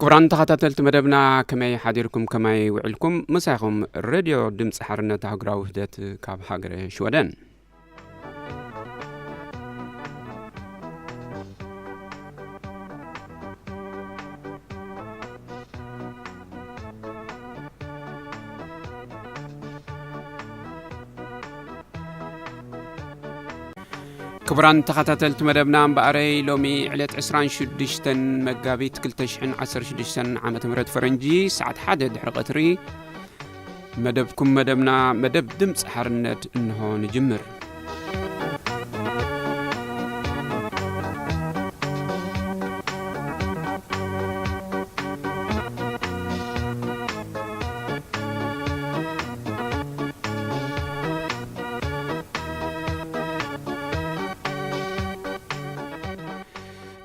ክቡራን ተኸታተልቲ መደብና፣ ከመይ ሓዲርኩም፣ ከመይ ውዕልኩም? ምሳኹም ሬድዮ ድምፂ ሓርነት ኣህጉራዊ ውህደት ካብ ሃገረ ሽወደን። ክቡራን ተኸታተልቲ መደብና፣ እምበኣረይ ሎሚ ዕለት ዕስራን ሽዱሽተን መጋቢት ክልተ ሽሕን ዓሰርተ ሽዱሽተን ዓመተ ምህረት ፈረንጂ፣ ሰዓት ሓደ ድሕሪ ቀትሪ፣ መደብኩም መደብና፣ መደብ ድምፂ ሓርነት እንሆ ንጅምር።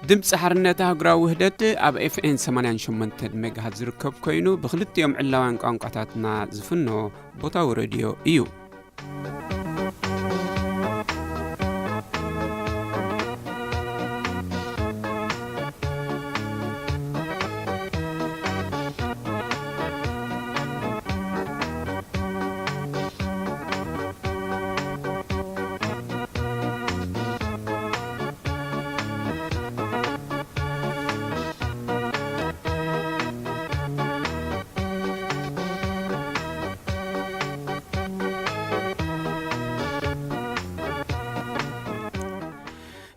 ድምፂ ሓርነት ኣህጉራዊ ውህደት ኣብ ኤፍኤን ሰማንያን ሸሞንተን ሜጋሃት ዝርከብ ኮይኑ፣ ብክልቲኦም ዕላውያን ቋንቋታትና ዝፍኖ ቦታዊ ሬድዮ እዩ።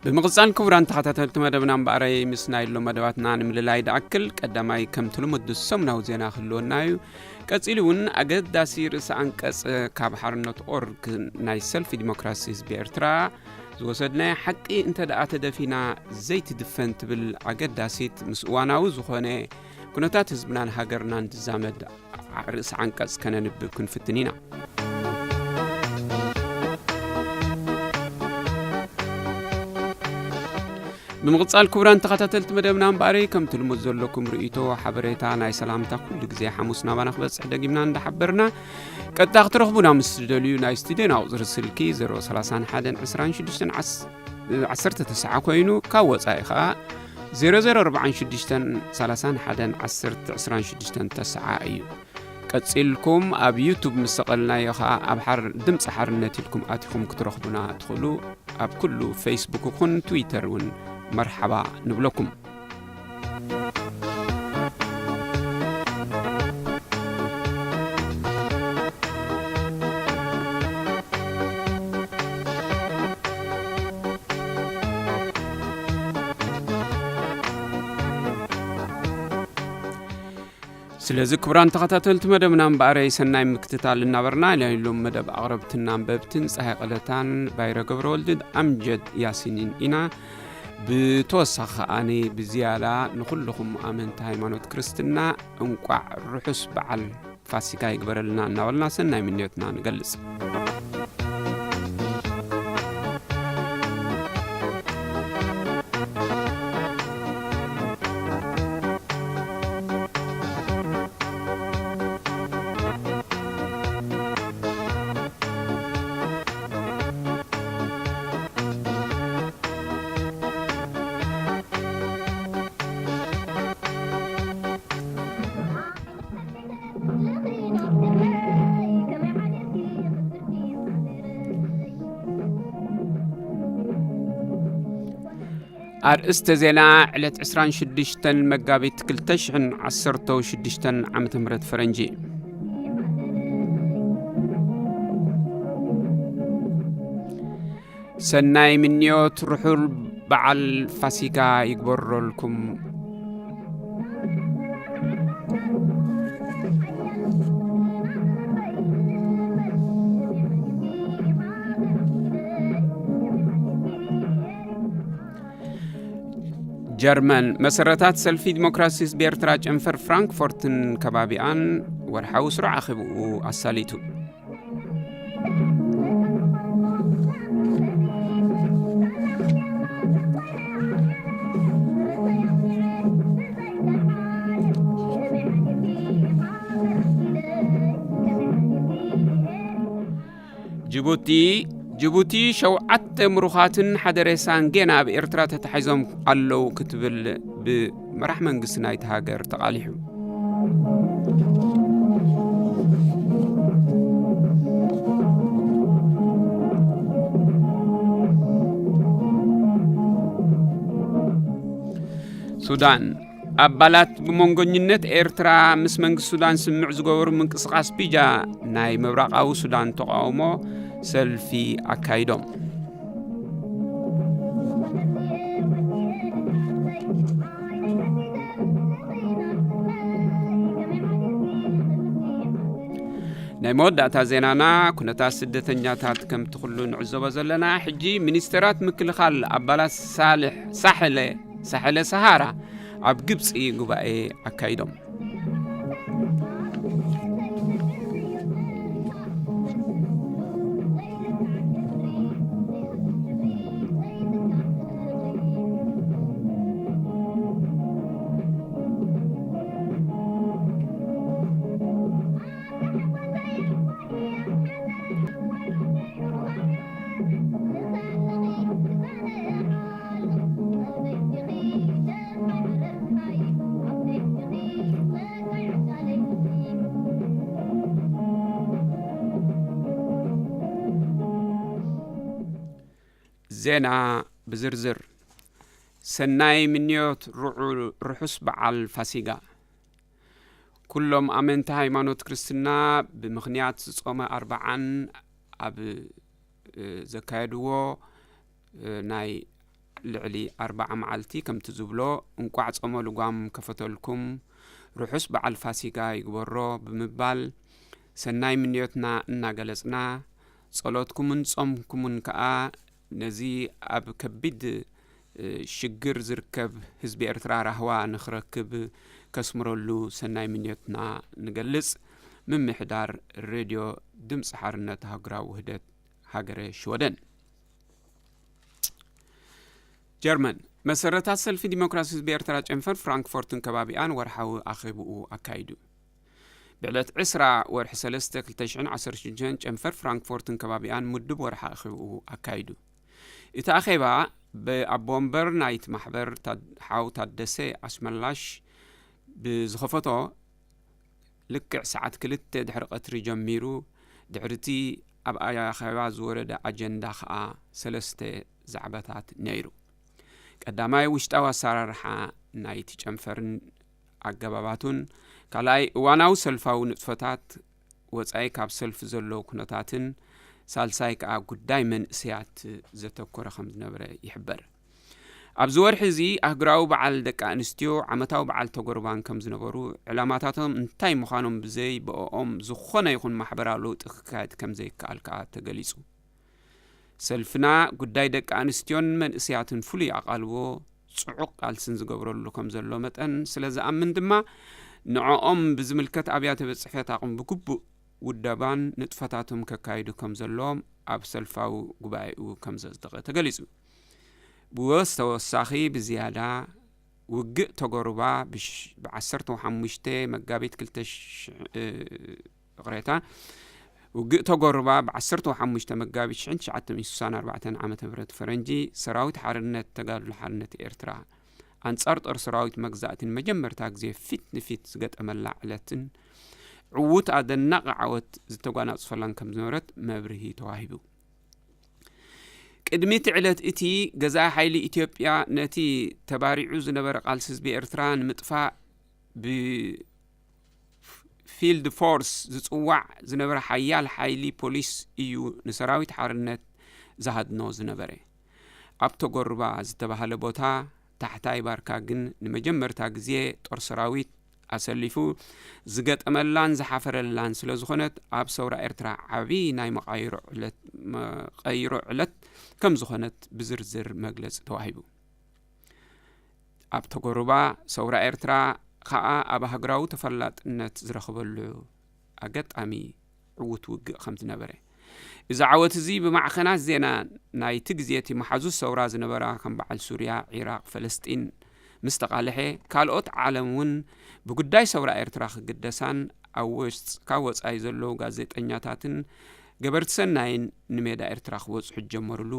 ብምቕጻል ክቡራን ተኸታተልቲ መደብና፣ እምበኣረይ ምስ ናይ ሎም መደባትና ንምልላይ ድኣክል፣ ቀዳማይ ከምቲ ልሙድ ሰሙናዊ ዜና ክህልወና እዩ። ቀጺሉ እውን ኣገዳሲ ርእሰ ኣንቀጽ ካብ ሓርነት ኦርግ፣ ናይ ሰልፊ ዲሞክራሲ ህዝቢ ኤርትራ ዝወሰድናዮ ሓቂ እንተ ደኣ ተደፊና ዘይትድፈን ትብል ኣገዳሲት ምስ እዋናዊ ዝኾነ ኩነታት ህዝብናን ሃገርናን ዝዛመድ ርእሰ ዓንቀጽ ከነንብብ ክንፍትን ኢና። ብምቕጻል ክቡራን ተኸታተልቲ መደብና፣ እምበኣረይ ከምቲ ልሙድ ዘለኩም ርእይቶ፣ ሓበሬታ፣ ናይ ሰላምታ ኩሉ ግዜ ሓሙስ ናባና ክበጽሕ ደጊምና እንዳሓበርና፣ ቀጥታ ክትረኽቡና ምስ ትደልዩ ናይ ስቱድዮና ቁጽሪ ስልኪ ዜሮ ሰላሳን ሓደን ዕስራን ሽዱሽተን ዓሰርተ ተስዓ ኮይኑ፣ ካብ ወጻኢ ኸኣ ዜሮ ዜሮ ኣርባዓን ሽዱሽተን ሰላሳን ሓደን ዓሰርተ ዕስራን ሽዱሽተን ተስዓ እዩ። ቀጺልኩም ኣብ ዩቱብ ምስ ሰቐልናዮ ኸኣ ኣብ ሓር-፣ ድምፂ ሓርነት ኢልኩም ኣቲኹም ክትረኽቡና ትኽእሉ። ኣብ ኩሉ ፌስቡክ ይኹን ትዊተር እውን መርሓባ ንብለኩም። ስለዚ ክቡራን ተኸታተልቲ መደብና፣ እምበኣረይ ሰናይ ምክትታል እናበልና፣ ናይ ሎም መደብ ኣቕረብትን ኣንበብትን ጸሃይ ቀለታን፣ ባይረ ገብረወልድን ኣምጀድ ያሲንን ኢና። ብተወሳኺ ከኣኒ ብዝያዳ ንኹልኹም ኣመንቲ ሃይማኖት ክርስትና እንቋዕ ርሑስ በዓል ፋሲካ ይግበረልና እናበልና ሰናይ ምንዮትና ንገልጽ። ኣርእስተ ዜና፣ ዕለት ዕስራን ሽዱሽተን መጋቢት ክልተ ሽሕን ዓሰርተ ሽዱሽተን ዓመተ ምህረት ፈረንጂ። ሰናይ ምንዮት፣ ርሑል በዓል ፋሲካ ይግበረልኩም። ጀርመን፣ መሰረታት ሰልፊ ዲሞክራሲ ህዝቢ ኤርትራ ጨንፈር ፍራንክፎርትን ከባቢኣን ወርሓዊ ስሩዕ ኣኼብኡ ኣሳሊጡ። ጅቡቲ፣ ጅቡቲ ሸውዓተ ምሩኻትን ሓደ ሬሳን ጌና ኣብ ኤርትራ ተታሒዞም ኣለዉ ክትብል ብመራሕ መንግስቲ ናይቲ ሃገር ተቓሊሑ። ሱዳን፣ ኣባላት ብመንጎኝነት ኤርትራ ምስ መንግስቲ ሱዳን ስምምዕ ዝገበሩ ምንቅስቓስ ቢጃ ናይ ምብራቓዊ ሱዳን ተቓውሞ ሰልፊ ኣካይዶም። ናይ መወዳእታ ዜናና፣ ኩነታት ስደተኛታት ከምቲ ኩሉ ንዕዘቦ ዘለና፣ ሕጂ ሚኒስተራት ምክልኻል ኣባላት ሳልሕ ሳሕለ ሳሕለ ሰሃራ ኣብ ግብጺ ጉባኤ ኣካይዶም። ዜና ብዝርዝር። ሰናይ ምንዮት ርዑ-፣ ርሑስ በዓል ፋሲጋ። ኩሎም ኣመንቲ ሃይማኖት ክርስትና ብምኽንያት ዝጾመ ኣርብዓን ኣብ፣ እ፣ ዘካየድዎ፣ እ፣ ናይ ልዕሊ ኣርብዓ መዓልቲ ከምቲ ዝብሎ፣ እንቋዕ ጾመ ልጓም ከፈተልኩም፣ ርሑስ በዓል ፋሲጋ ይግበሮ ብምባል ሰናይ ምንዮትና እናገለጽና፣ ጸሎትኩምን ጾምኩምን ከኣ ነዚ ኣብ ከቢድ፣ እ፣ ሽግር ዝርከብ ህዝቢ ኤርትራ ራህዋ ንኽረክብ ከስምረሉ ሰናይ ምንዮትና ንገልጽ። ምምሕዳር ሬድዮ ድምጺ ሓርነት ኣህጉራዊ ውህደት ሃገረ ሽወደን። ጀርመን፣ መሰረታት ሰልፊ ዲሞክራሲ ህዝቢ ኤርትራ ጨንፈር ፍራንክፎርትን ከባቢኣን ወርሓዊ ኣኼብኡ ኣካይዱ። ብዕለት ዕስራ ወርሒ ሰለስተ ክልተ ሽሕን ዓሰርተ ሽዱሽተን ጨንፈር ፍራንክፎርትን ከባቢኣን ምዱብ ወርሓ ኣኼብኡ ኣካይዱ። እቲ ኣኼባ ብኣቦ ወንበር ናይቲ ማሕበር ታድ-፣ ሓው ታደሰ ኣስመላሽ ብዝኸፈቶ ልክዕ ሰዓት ክልተ ድሕሪ ቀትሪ ጀሚሩ፣ ድሕሪቲ ኣብ ኣኼባ ዝወረደ ኣጀንዳ ኸኣ ሰለስተ ዛዕባታት ነይሩ። ቀዳማይ፣ ውሽጣዊ ኣሰራርሓ ናይቲ ጨንፈርን ኣገባባቱን፣ ካልኣይ፣ እዋናዊ ሰልፋዊ ንጥፈታት፣ ወጻኢ ካብ ሰልፊ ዘለዉ ኩነታትን፣ ሳልሳይ ከኣ ጉዳይ መንእሰያት ዘተኮረ ከም ዝነበረ ይሕበር። ኣብዚ ወርሒ እዚ ኣህጉራዊ በዓል ደቂ ኣንስትዮ፣ ዓመታዊ በዓል ተጎርባን ከም ዝነበሩ፣ ዕላማታቶም እንታይ ምዃኖም ብዘይ ብእኦም ዝኾነ ይኹን ማሕበራዊ ለውጢ ክካየድ ከም ዘይከኣል ከኣ ተገሊጹ። ሰልፍና ጉዳይ ደቂ ኣንስትዮን መንእሰያትን ፍሉይ ኣቓልቦ፣ ጽዑቕ ቃልስን ዝገብረሉ ከም ዘሎ መጠን ስለ ዝኣምን ድማ፣ ንዕኦም ብዝምልከት ኣብያተ ቤት ጽሕፈት ኣቕም ብግቡእ ውደባን ንጥፈታቶም ከካይዱ ከም ዘለዎም ኣብ ሰልፋዊ ጉባኤኡ ከም ዘጽደቐ ተገሊጹ። ብወስ ተወሳኺ ብዝያዳ ውግእ ተጎርባ ብሽ-፣ ብ ዓሰርተ ሓሙሽተ መጋቢት ክልተ ሽሕ፣ እ፣ ይቕሬታ፣ ውግእ ተጎርባ ብ ዓሰርተ ሓሙሽተ መጋቢት ሽሕን ትሽዓተ ሚእትን ስሳን ኣርባዕተን ዓመተ ምህረት ፈረንጂ፣ ሰራዊት ሓርነት ተጋድሎ ሓርነት ኤርትራ ኣንጻር ጦር ሰራዊት መግዛእቲ ንመጀመርታ ግዜ ፊት ንፊት ዝገጠመላ ዕለትን ዕዉት ኣደናቒ ዓወት ዝተጓናጽፈላን ከም ዝነበረት መብርሂ ተዋሂቡ። ቅድሚ እቲ ዕለት እቲ፣ ገዛኢ ሓይሊ ኢትዮጵያ ነቲ ተባሪዑ ዝነበረ ቃልሲ ህዝቢ ኤርትራ ንምጥፋእ ብፊልድ ፎርስ ዝጽዋዕ ዝነበረ ሓያል ሓይሊ ፖሊስ እዩ ንሰራዊት ሓርነት ዝሃድኖ ዝነበረ። ኣብ ተጎርባ ዝተባህለ ቦታ፣ ታሕታይ ባርካ ግን ንመጀመርታ ግዜ ጦር ሰራዊት ኣሰሊፉ ዝገጠመላን ዝሓፈረላን ስለ ዝኾነት፣ ኣብ ሰውራ ኤርትራ ዓቢ ናይ መቓይሮ ዕለት፣ መቐይሮ ዕለት ከም ዝኾነት ብዝርዝር መግለጺ ተዋሂቡ። ኣብ ተጎርባ፣ ሰውራ ኤርትራ ኸኣ ኣብ ሃገራዊ ተፈላጥነት ዝረኽበሉ ኣጋጣሚ ዕዉት ውግእ ከም ዝነበረ፣ እዚ ዓወት እዚ ብማዕኸናት ዜና ናይቲ ግዜ እቲ መሓዙት ሰውራ ዝነበራ ከም በዓል ሱርያ፣ ዒራቕ፣ ፈለስጢን ምስ ተቓልሐ፣ ካልኦት ዓለም እውን ብጉዳይ ሰውራ ኤርትራ ክግደሳን ኣብ ወጽ-፣ ካብ ወጻኢ ዘለዉ ጋዜጠኛታትን ገበርቲ ሰናይን ንሜዳ ኤርትራ ክበጽሑ ዝጀመሩሉ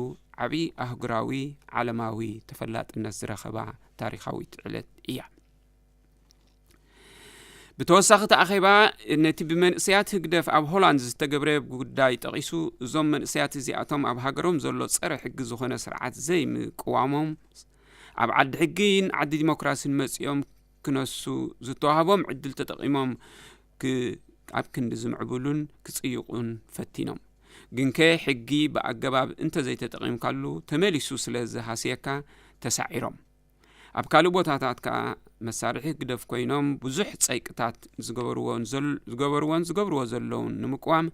ዓብዪ ኣህጉራዊ ዓለማዊ ተፈላጥነት ዝረኸባ ታሪኻዊት ዕለት እያ። ብተወሳኺ እቲ ኣኼባ ነቲ ብመንእሰያት ህግደፍ ኣብ ሆላንድ ዝተገብረ ጉዳይ ጠቒሱ፣ እዞም መንእሰያት እዚኣቶም ኣብ ሃገሮም ዘሎ ጸረ ሕጊ ዝኾነ ስርዓት ዘይምቅዋሞም፣ ኣብ ዓዲ ሕጊን ዓዲ ዲሞክራሲን መጺኦም ክነሱ ዝተዋህቦም ዕድል ተጠቒሞም ክ-፣ ኣብ ክንዲ ዝምዕብሉን ክጽይቑን ፈቲኖም። ግንከ ሕጊ ብኣገባብ እንተዘይተጠቒምካሉ ተመሊሱ ስለ ዝሃስየካ ተሳዒሮም። ኣብ ካልእ ቦታታት ከኣ መሳርሒ ህግደፍ ኮይኖም ብዙሕ ጸይቅታት ዝገበርዎን ዘል-፣ ዝገበርዎን ዝገብርዎ ዘለውን ንምቅዋም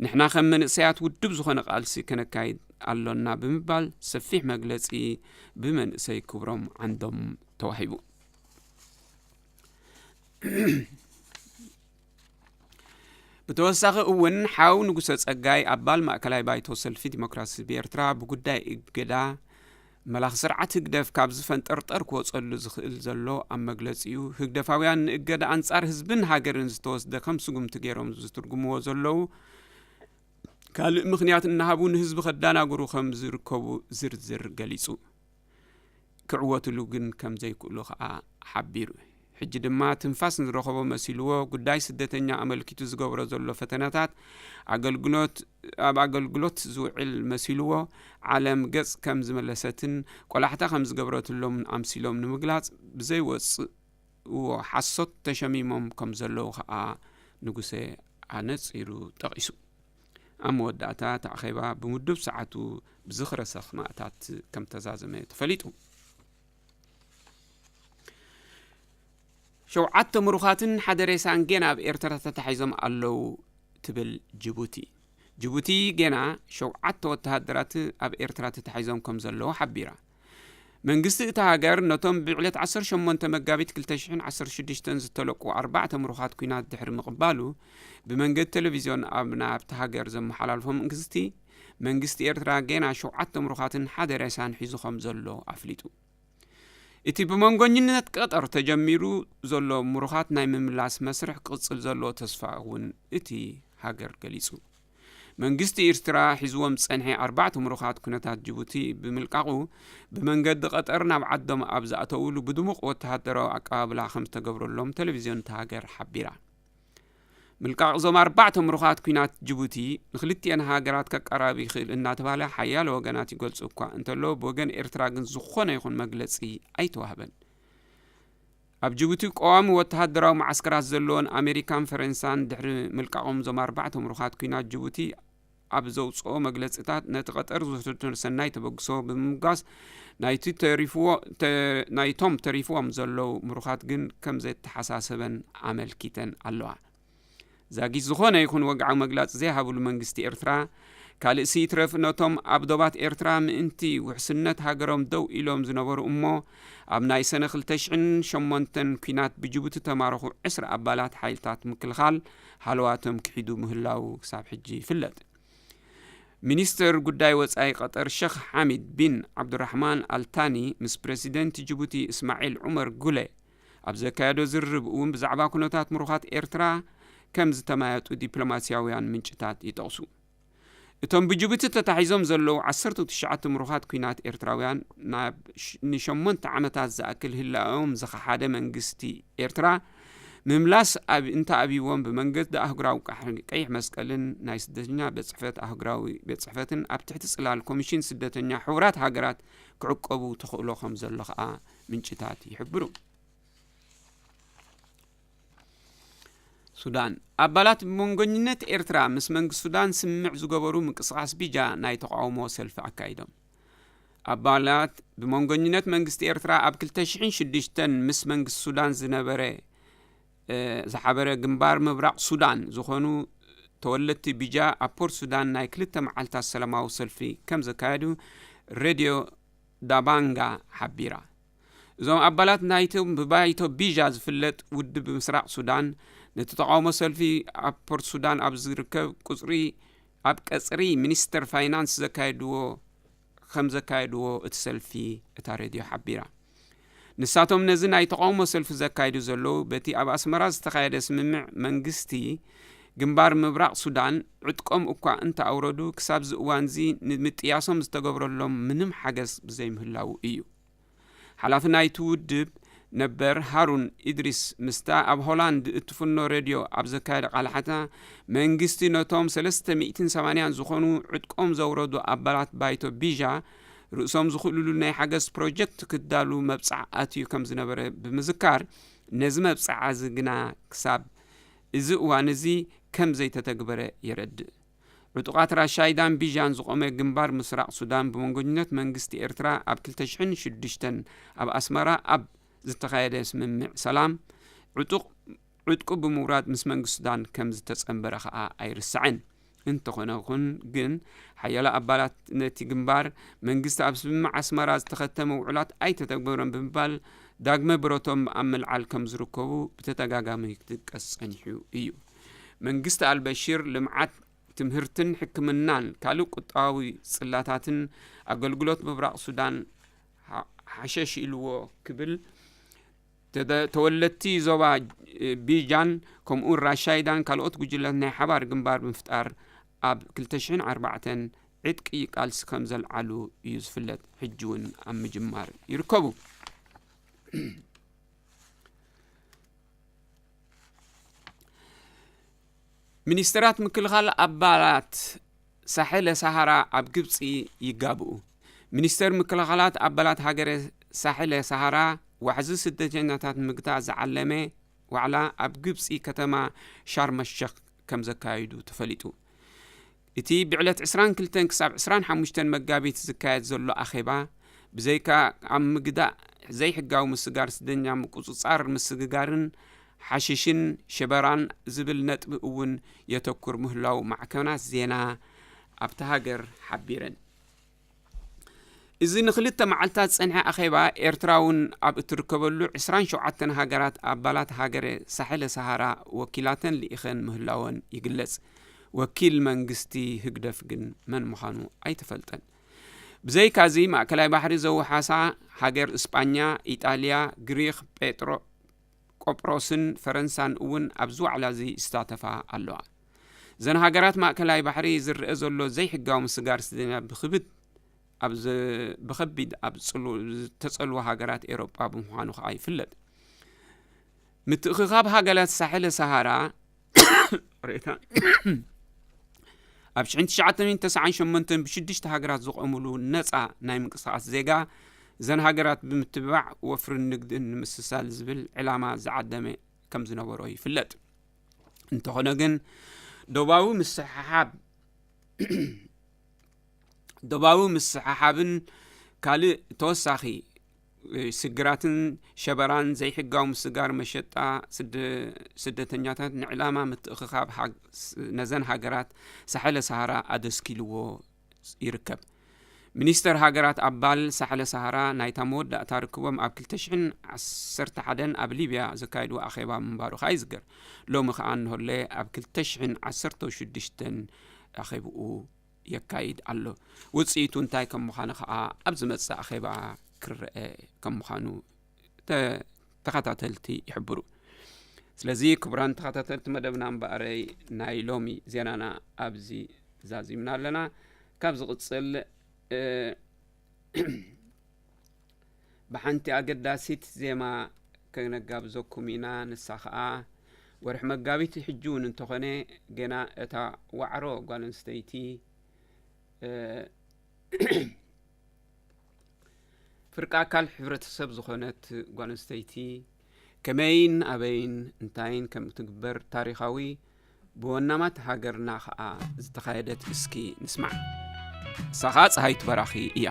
ንሕና ከም መንእሰያት ውድብ ዝኾነ ቃልሲ ከነካይድ ኣሎና ብምባል ሰፊሕ መግለጺ ብመንእሰይ ክብሮም ዓንዶም ተዋሂቡ። ብተወሳኺ እውን ሓው ንጉሰ ጸጋይ ኣባል ማእከላይ ባይቶ ሰልፊ ዲሞክራሲ ብኤርትራ ብጉዳይ እገዳ መላኺ ስርዓት ህግደፍ ካብ ዝፈንጠርጠር ክወጸሉ ዝኽእል ዘሎ ኣብ መግለጺኡ፣ ህግደፋውያን ንእገዳ ኣንጻር ህዝብን ሃገርን ዝተወስደ ከም ስጉምቲ ገይሮም ዝትርጉምዎ ዘለዉ ካልእ ምኽንያት እናሃቡ ንህዝቢ ከዳናግሩ ከም ዝርከቡ ዝርዝር ገሊጹ። ክዕወትሉ ግን ከም ዘይክእሉ ከኣ ሓቢሩ። ሕጂ ድማ ትንፋስ ንዝረኸቦ መሲልዎ ጉዳይ ስደተኛ ኣመልኪቱ ዝገብሮ ዘሎ ፈተነታት ኣገልግሎት፣ ኣብ ኣገልግሎት ዝውዕል መሲልዎ ዓለም ገጽ ከም ዝመለሰትን ቆላሕታ ከም ዝገብረትሎም ኣምሲሎም ንምግላጽ ብዘይወጽእዎ ሓሶት ተሸሚሞም ከም ዘለዉ ከኣ ንጉሴ ኣነጺሩ ጠቒሱ። ኣብ መወዳእታ እቲ ኣኼባ ብምዱብ ሰዓቱ ብዝኽረ ሰኽናእታት ከም ተዛዘመ ተፈሊጡ። ሸውዓተ ምሩኻትን ሓደ ሬሳን ጌና ኣብ ኤርትራ ተታሒዞም ኣለዉ ትብል ጅቡቲ። ጅቡቲ ጌና ሸውዓተ ወተሃደራት ኣብ ኤርትራ ተታሒዞም ከም ዘለዉ ሓቢራ። መንግስቲ እታ ሃገር ነቶም ብዕለት ዓሰርተ ሸሞንተ መጋቢት ክልተ ሽሕን ዓሰርተ ሽዱሽተን ዝተለቁ ኣርባዕተ ምሩኻት ኲናት ድሕሪ ምቕባሉ፣ ብመንገዲ ቴሌቪዝዮን ኣብ ናብቲ ሃገር ዘመሓላልፎ መንግስቲ፣ መንግስቲ ኤርትራ ጌና ሸውዓተ ምሩኻትን ሓደ ሬሳን ሒዙ ከም ዘሎ ኣፍሊጡ። እቲ ብመንጎኝነት ቀጠር ተጀሚሩ ዘሎ ምሩኻት ናይ ምምላስ መስርሕ ክቕጽል ዘለዎ ተስፋ እውን እቲ ሃገር ገሊጹ። መንግስቲ ኤርትራ ሒዝዎም ዝጸንሐ ኣርባዕተ ምሩኻት ኩነታት ጅቡቲ ብምልቃቑ፣ ብመንገዲ ቀጠር ናብ ዓዶም ኣብ ዝኣተውሉ ብድሙቕ ወተሃደራዊ ኣቀባብላ ከም ዝተገብረሎም ቴሌቪዝዮን እታ ሃገር ሓቢራ። ምልቃቕ እዞም ኣርባዕተ ምሩኻት ኲናት ጅቡቲ ንክልቲኤን ሃገራት ከቀራርብ ይኽእል እናተባህለ ሓያሎ ወገናት ይገልጹ እኳ እንተሎ፣ ብወገን ኤርትራ ግን ዝኾነ ይኹን መግለጺ ኣይተዋህበን። ኣብ ጅቡቲ ቀዋሚ ወተሃደራዊ መዓስከራት ዘለወን ኣሜሪካን ፈረንሳን ድሕሪ ምልቃቖም እዞም ኣርባዕተ ምሩኻት ኲናት ጅቡቲ ኣብ ዘውጽኦ መግለጺታት ነቲ ቀጠር ዝወሰዶ ሰናይ ተበግሶ ብምምጓስ ናይቲ ተሪፍዎ-፣ ተ-፣ ናይቶም ተሪፍዎም ዘለዉ ምሩኻት ግን ከም ዘተሓሳሰበን ኣመልኪተን ኣለዋ። ዛጊት ዝኾነ ይኹን ወግዓዊ መግለጺ ዘይሃብሉ መንግስቲ ኤርትራ፣ ካልእሲ ይትረፍ ነቶም ኣብ ዶባት ኤርትራ ምእንቲ ውሕስነት ሃገሮም ደው ኢሎም ዝነበሩ እሞ፣ ኣብ ናይ ሰነ ክልተ ሽሕን ሸሞንተን ኲናት ብጅቡቲ ተማረኹ ዕስራ ኣባላት ሓይልታት ምክልኻል ሃለዋቶም ክሒዱ ምህላዉ ክሳብ ሕጂ ይፍለጥ። ሚኒስተር ጉዳይ ወጻኢ ቀጠር ሸኽ ሓሚድ ቢን ዓብዱራሕማን ኣልታኒ ምስ ፕረሲደንት ጅቡቲ እስማዒል ዑመር ጉለ ኣብ ዘካየዶ ዝርርብ እውን ብዛዕባ ኩነታት ምሩኻት ኤርትራ ከም ዝተማየጡ ዲፕሎማስያውያን ምንጭታት ይጠቕሱ። እቶም ብጅቡቲ ተታሒዞም ዘለዉ ዓሰርተ ትሽዓተ ምሩኻት ኲናት ኤርትራውያን ናብ ሽ-፣ ንሸሞንተ ዓመታት ዝኣክል ህላኦም ዝኸሓደ መንግስቲ ኤርትራ ምምላስ ኣብ-፣ እንተኣብይዎም ብመንገዲ ኣህጉራዊ ቃሕ-፣ ቀይሕ መስቀልን ናይ ስደተኛ ቤት ጽሕፈት ኣህጉራዊ ቤት ጽሕፈትን ኣብ ትሕቲ ጽላል ኮሚሽን ስደተኛ ሕቡራት ሃገራት ክዕቀቡ ተኽእሎ ከም ዘሎ ከኣ ምንጭታት ይሕብሩ። ሱዳን። ኣባላት ብመንጎኝነት ኤርትራ ምስ መንግስቲ ሱዳን ስምምዕ ዝገበሩ ምንቅስቓስ ቢጃ ናይ ተቃውሞ ሰልፊ ኣካይዶም። ኣባላት ብመንጎኝነት መንግስቲ ኤርትራ ኣብ ክልተ ሽሕን ሽዱሽተን ምስ መንግስቲ ሱዳን ዝነበረ፣ እ፣ ዝሓበረ ግንባር ምብራቕ ሱዳን ዝኾኑ ተወለድቲ ቢጃ ኣብ ፖርት ሱዳን ናይ ክልተ መዓልታት ሰላማዊ ሰልፊ ከም ዘካየዱ ሬድዮ ዳባንጋ ሓቢራ። እዞም ኣባላት ናይቶም ብባይቶ ቢጃ ዝፍለጥ ውድብ ብምስራቕ ሱዳን፣ ነቲ ተቃውሞ ሰልፊ ኣብ ፖርት ሱዳን ኣብ ዝርከብ ቁጽሪ፣ ኣብ ቀጽሪ ሚኒስተር ፋይናንስ ዘካየድዎ፣ ከም ዘካየድዎ እቲ ሰልፊ እታ ሬድዮ ሓቢራ። ንሳቶም ነዚ ናይ ተቃውሞ ሰልፊ ዘካይዱ ዘለዉ፣ በቲ ኣብ ኣስመራ ዝተኻየደ ስምምዕ መንግስቲ ግንባር ምብራቕ ሱዳን ዕጥቆም እኳ እንተኣውረዱ፣ ክሳብዚ እዋንዚ ንምጥያሶም ዝተገብረሎም ምንም ሓገዝ ብዘይምህላዉ እዩ። ሓላፊ ናይቲ ውድብ ነበር ሃሩን ኢድሪስ ምስታ ኣብ ሆላንድ እትፍኖ ሬድዮ ኣብ ዘካየደ ቃልሓታ፣ መንግስቲ ነቶም ሰለስተ ሚእትን ሰማንያን ዝኾኑ ዕጥቆም ዘውረዱ ኣባላት ባይቶ ቢዣ ርእሶም ዝኽእልሉ ናይ ሓገዝ ፕሮጀክት ክዳሉ መብጻዕ ኣትዩ ከም ዝነበረ ብምዝካር፣ ነዚ መብጻዓ እዚ ግና ክሳብ እዚ እዋን እዚ ከም ዘይተተግበረ የረድእ። ዕጡቓት ራሻይዳን ቢዣን ዝቖመ ግንባር ምስራቕ ሱዳን ብመንጎኝነት መንግስቲ ኤርትራ ኣብ ክልተ ሽሕን ሽዱሽተን ኣብ ኣስመራ ኣብ ዝተኻየደ ስምምዕ ሰላም ዕጡቕ ዕጥቁ ብምውራድ ምስ መንግስቲ ሱዳን ከም ዝተጸንበረ ከኣ ኣይርሳዕን። እንተኾነ ኹን ግን ሓያሎ ኣባላት ነቲ ግንባር መንግስቲ ኣብ ስምምዕ ኣስመራ ዝተኸተመ ውዕላት ኣይተተግበረን ብምባል ዳግመ ብረቶም ኣብ ምልዓል ከም ዝርከቡ ብተደጋጋሚ ክጥቀስ ጸኒሑ እዩ። መንግስቲ ኣልበሽር ልምዓት ትምህርትን ሕክምናን ካልእ ቁጠባዊ ጽላታትን ኣገልግሎት ምብራቕ ሱዳን ሓ- ሓሸሽ ኢልዎ ክብል ተደ- ተወለድቲ ዞባ እ፣ ቢጃን ከምኡውን ራሻይዳን ካልኦት ጉጅላት ናይ ሓባር ግንባር ብምፍጣር ኣብ ክልተ ሽሕን ኣርባዕተን ዕጥቂ ቃልሲ ከም ዘልዓሉ እዩ ዝፍለጥ። ሕጂ እውን ኣብ ምጅማር ይርከቡ። ሚኒስተራት ምክልኻል ኣባላት ሳሕለ ሰሃራ ኣብ ግብፂ ይጋብኡ። ሚኒስተር ምክልኻላት ኣባላት ሃገረ ሳሕለ ሰሃራ ዋሕዚ ስደተኛታት ምግታእ ዝዓለመ ዋዕላ ኣብ ግብፂ ከተማ ሻርመ ሸክ ከም ዘካየዱ ተፈሊጡ። እቲ ብዕለት ዕስራን ክልተን ክሳብ ዕስራን ሓሙሽተን መጋቢት ዝካየድ ዘሎ ኣኼባ ብዘይካ ኣብ ምግዳእ ዘይሕጋዊ ምስጋር ስደኛ ምቁፅፃር ምስግጋርን ሓሽሽን ሸበራን ዝብል ነጥቢ እውን የተኩር ምህላው ማዕከናት ዜና ኣብታ ሃገር ሓቢረን። እዚ ንክልተ መዓልታት ዝጸንሐ ኣኼባ ኤርትራ እውን ኣብ እትርከበሉ ዕስራን ሸውዓተን ሃገራት ኣባላት ሃገረ ሳሕለ ሰሃራ ወኪላተን ልኢኸን ምህላወን ይግለጽ። ወኪል መንግስቲ ህግደፍ ግን መን ምዃኑ ኣይተፈልጠን። ብዘይካዚ ማእከላይ ባሕሪ ዘውሓሳ ሃገር እስጳኛ፣ ኢጣልያ፣ ግሪኽ፣ ጴጥሮ ቆጵሮስን ፈረንሳን እውን ኣብዚ ዋዕላ እዚ ይሳተፋ ኣለዋ። እዘን ሃገራት ማእከላይ ባሕሪ ዝረአ ዘሎ ዘይሕጋዊ ምስጋር ስደተኛ ብክብድ ኣብ ዝ- ብኸቢድ ኣብ ጽሉ- ዝተጸልዋ ሃገራት ኤውሮጳ ብምዃኑ ከኣ ይፍለጥ። ምትእኽኻብ ሃገራት ሳሕለ ሰሃራ ሬታ ኣብ ሽሕን ትሽዓተ ሚእትን ተስዓን ሸሞንተን ብሽዱሽተ ሃገራት ዝቖምሉ ነጻ ናይ ምንቅስቓስ ዜጋ እዘን ሃገራት ብምትብባዕ ወፍርን ንግድን ንምስሳል ዝብል ዕላማ ዝዓደመ ከም ዝነበሮ ይፍለጥ። እንተኾነ ግን ዶባዊ ምስሕሓብ ዶባዊ ምስሕሓብን ካልእ ተወሳኺ ስግራትን ሸበራን ዘይሕጋዊ ምስጋር መሸጣ ስደ- ስደተኛታት ንዕላማ ምትእኽኻብ ሃግ- ነዘን ሃገራት ሳሕለ ሰሃራ ኣደስኪልዎ ይርከብ። ሚኒስተር ሃገራት ኣባል ሳሕለ ሰሃራ ናይታ መወዳእታ ርክቦም ኣብ ክልተ ሽሕን ዓሰርተ ሓደን ኣብ ሊብያ ዘካየድዎ ኣኼባ ምንባሩ ከኣ ይዝገር። ሎሚ ከኣ እንሆለ ኣብ ክልተ ሽሕን ዓሰርተ ሽዱሽተን ኣኼብኡ የካይድ ኣሎ። ውጽኢቱ እንታይ ከም ምዃኑ ከኣ ኣብ ዝመጽእ ኣኼባ ክረአ ከም ምዃኑ ተ- ተኸታተልቲ ይሕብሩ። ስለዚ ክቡራን ተኸታተልቲ መደብና እምበኣረይ ናይ ሎሚ ዜናና ኣብዚ ዛዚምና ኣለና። ካብ ዝቕጽል እ፣ ብሓንቲ ኣገዳሲት ዜማ ከነጋብዘኩም ኢና። ንሳ ኸኣ ወርሒ መጋቢት ሕጂ እውን እንተኾነ ገና እታ ዋዕሮ ጓል ኣንስተይቲ እ፣ ፍርቂ ኣካል ሕብረተሰብ ዝኾነት ጓል ኣንስተይቲ ከመይን ኣበይን እንታይን ከም እትግበር ታሪኻዊ ብወናማት ሃገርና ኸኣ ዝተኻየደት እስኪ ንስማዕ። ንሳ ኸኣ ጸሃይቱ በራኺ እያ።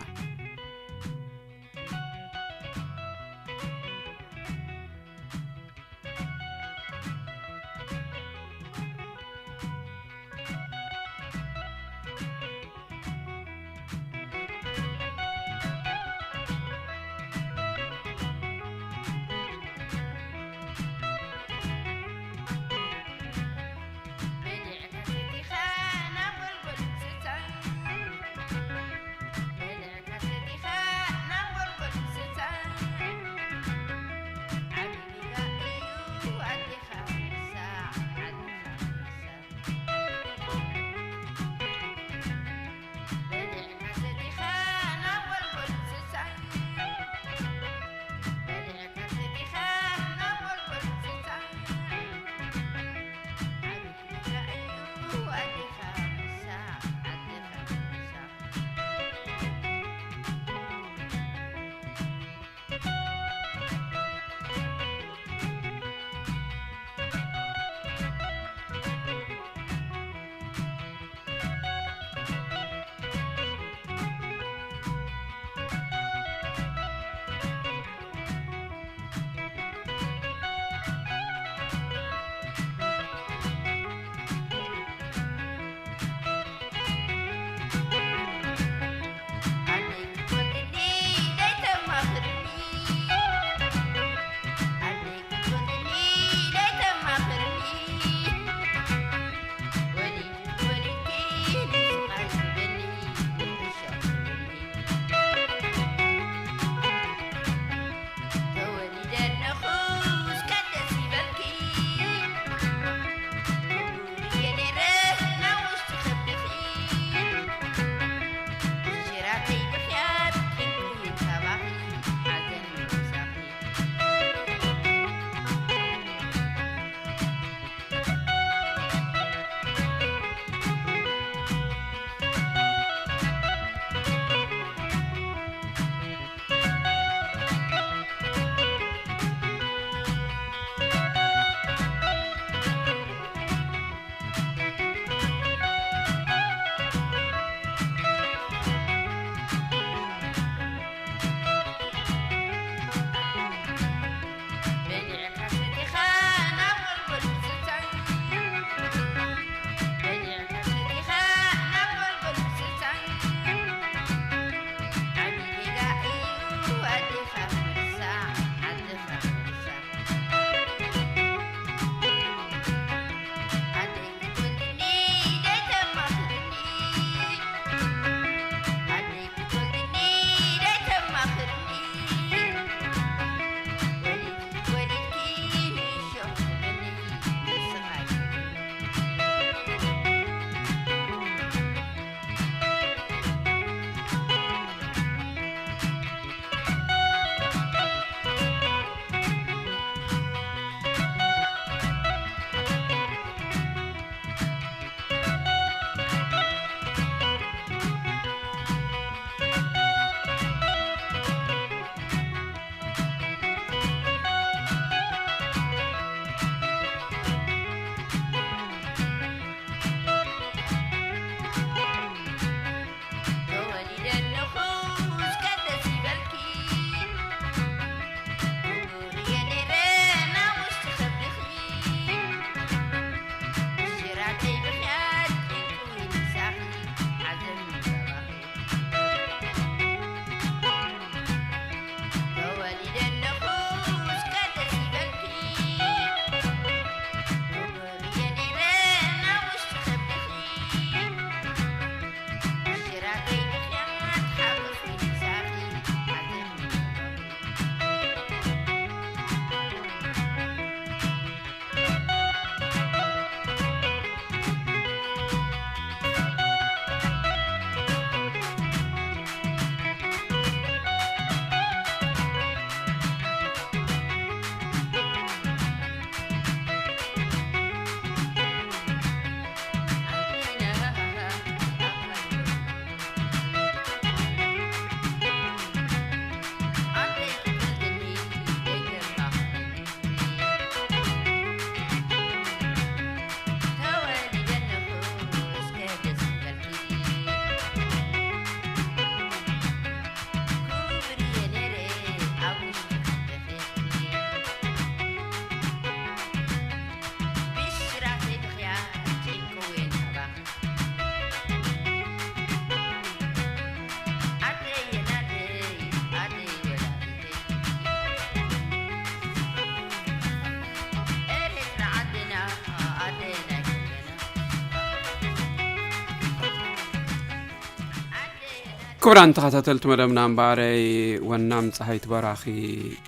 ክቡራን ተኸታተልቲ መደብና፣ እምበኣረይ ወናም ፀሃይት በራኺ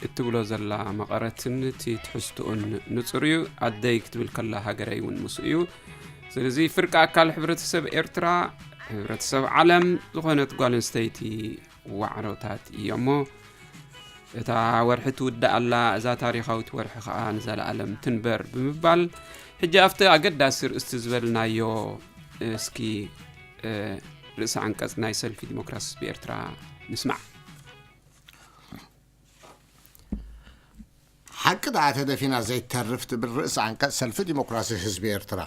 እትብሎ ዘላ መቐረትን እቲ ትሕዝትኡን ንፁር እዩ። ኣደይ ክትብል ከላ ሃገረይ እውን ምስኡ እዩ። ስለዚ ፍርቂ ኣካል ሕብረተሰብ ኤርትራ፣ ሕብረተሰብ ዓለም ዝኾነት ጓል ኣንስተይቲ ዋዕሮታት እዮሞ። እታ ወርሒ ትውዳእ ኣላ፣ እዛ ታሪኻዊት ወርሒ ኸኣ ንዘለኣለም ትንበር ብምባል፣ ሕጂ ኣብቲ ኣገዳሲ ርእስቲ ዝበልናዮ እስኪ፣ እ፣ ርእሰ ዓንቀጽ ናይ ሰልፊ ዲሞክራሲ ህዝቢ ኤርትራ ንስማዕ። ሓቂ ደኣ ተደፊና ዘይተርፍ ትብል ርእሰ ዓንቀጽ ሰልፊ ዲሞክራሲ ህዝቢ ኤርትራ።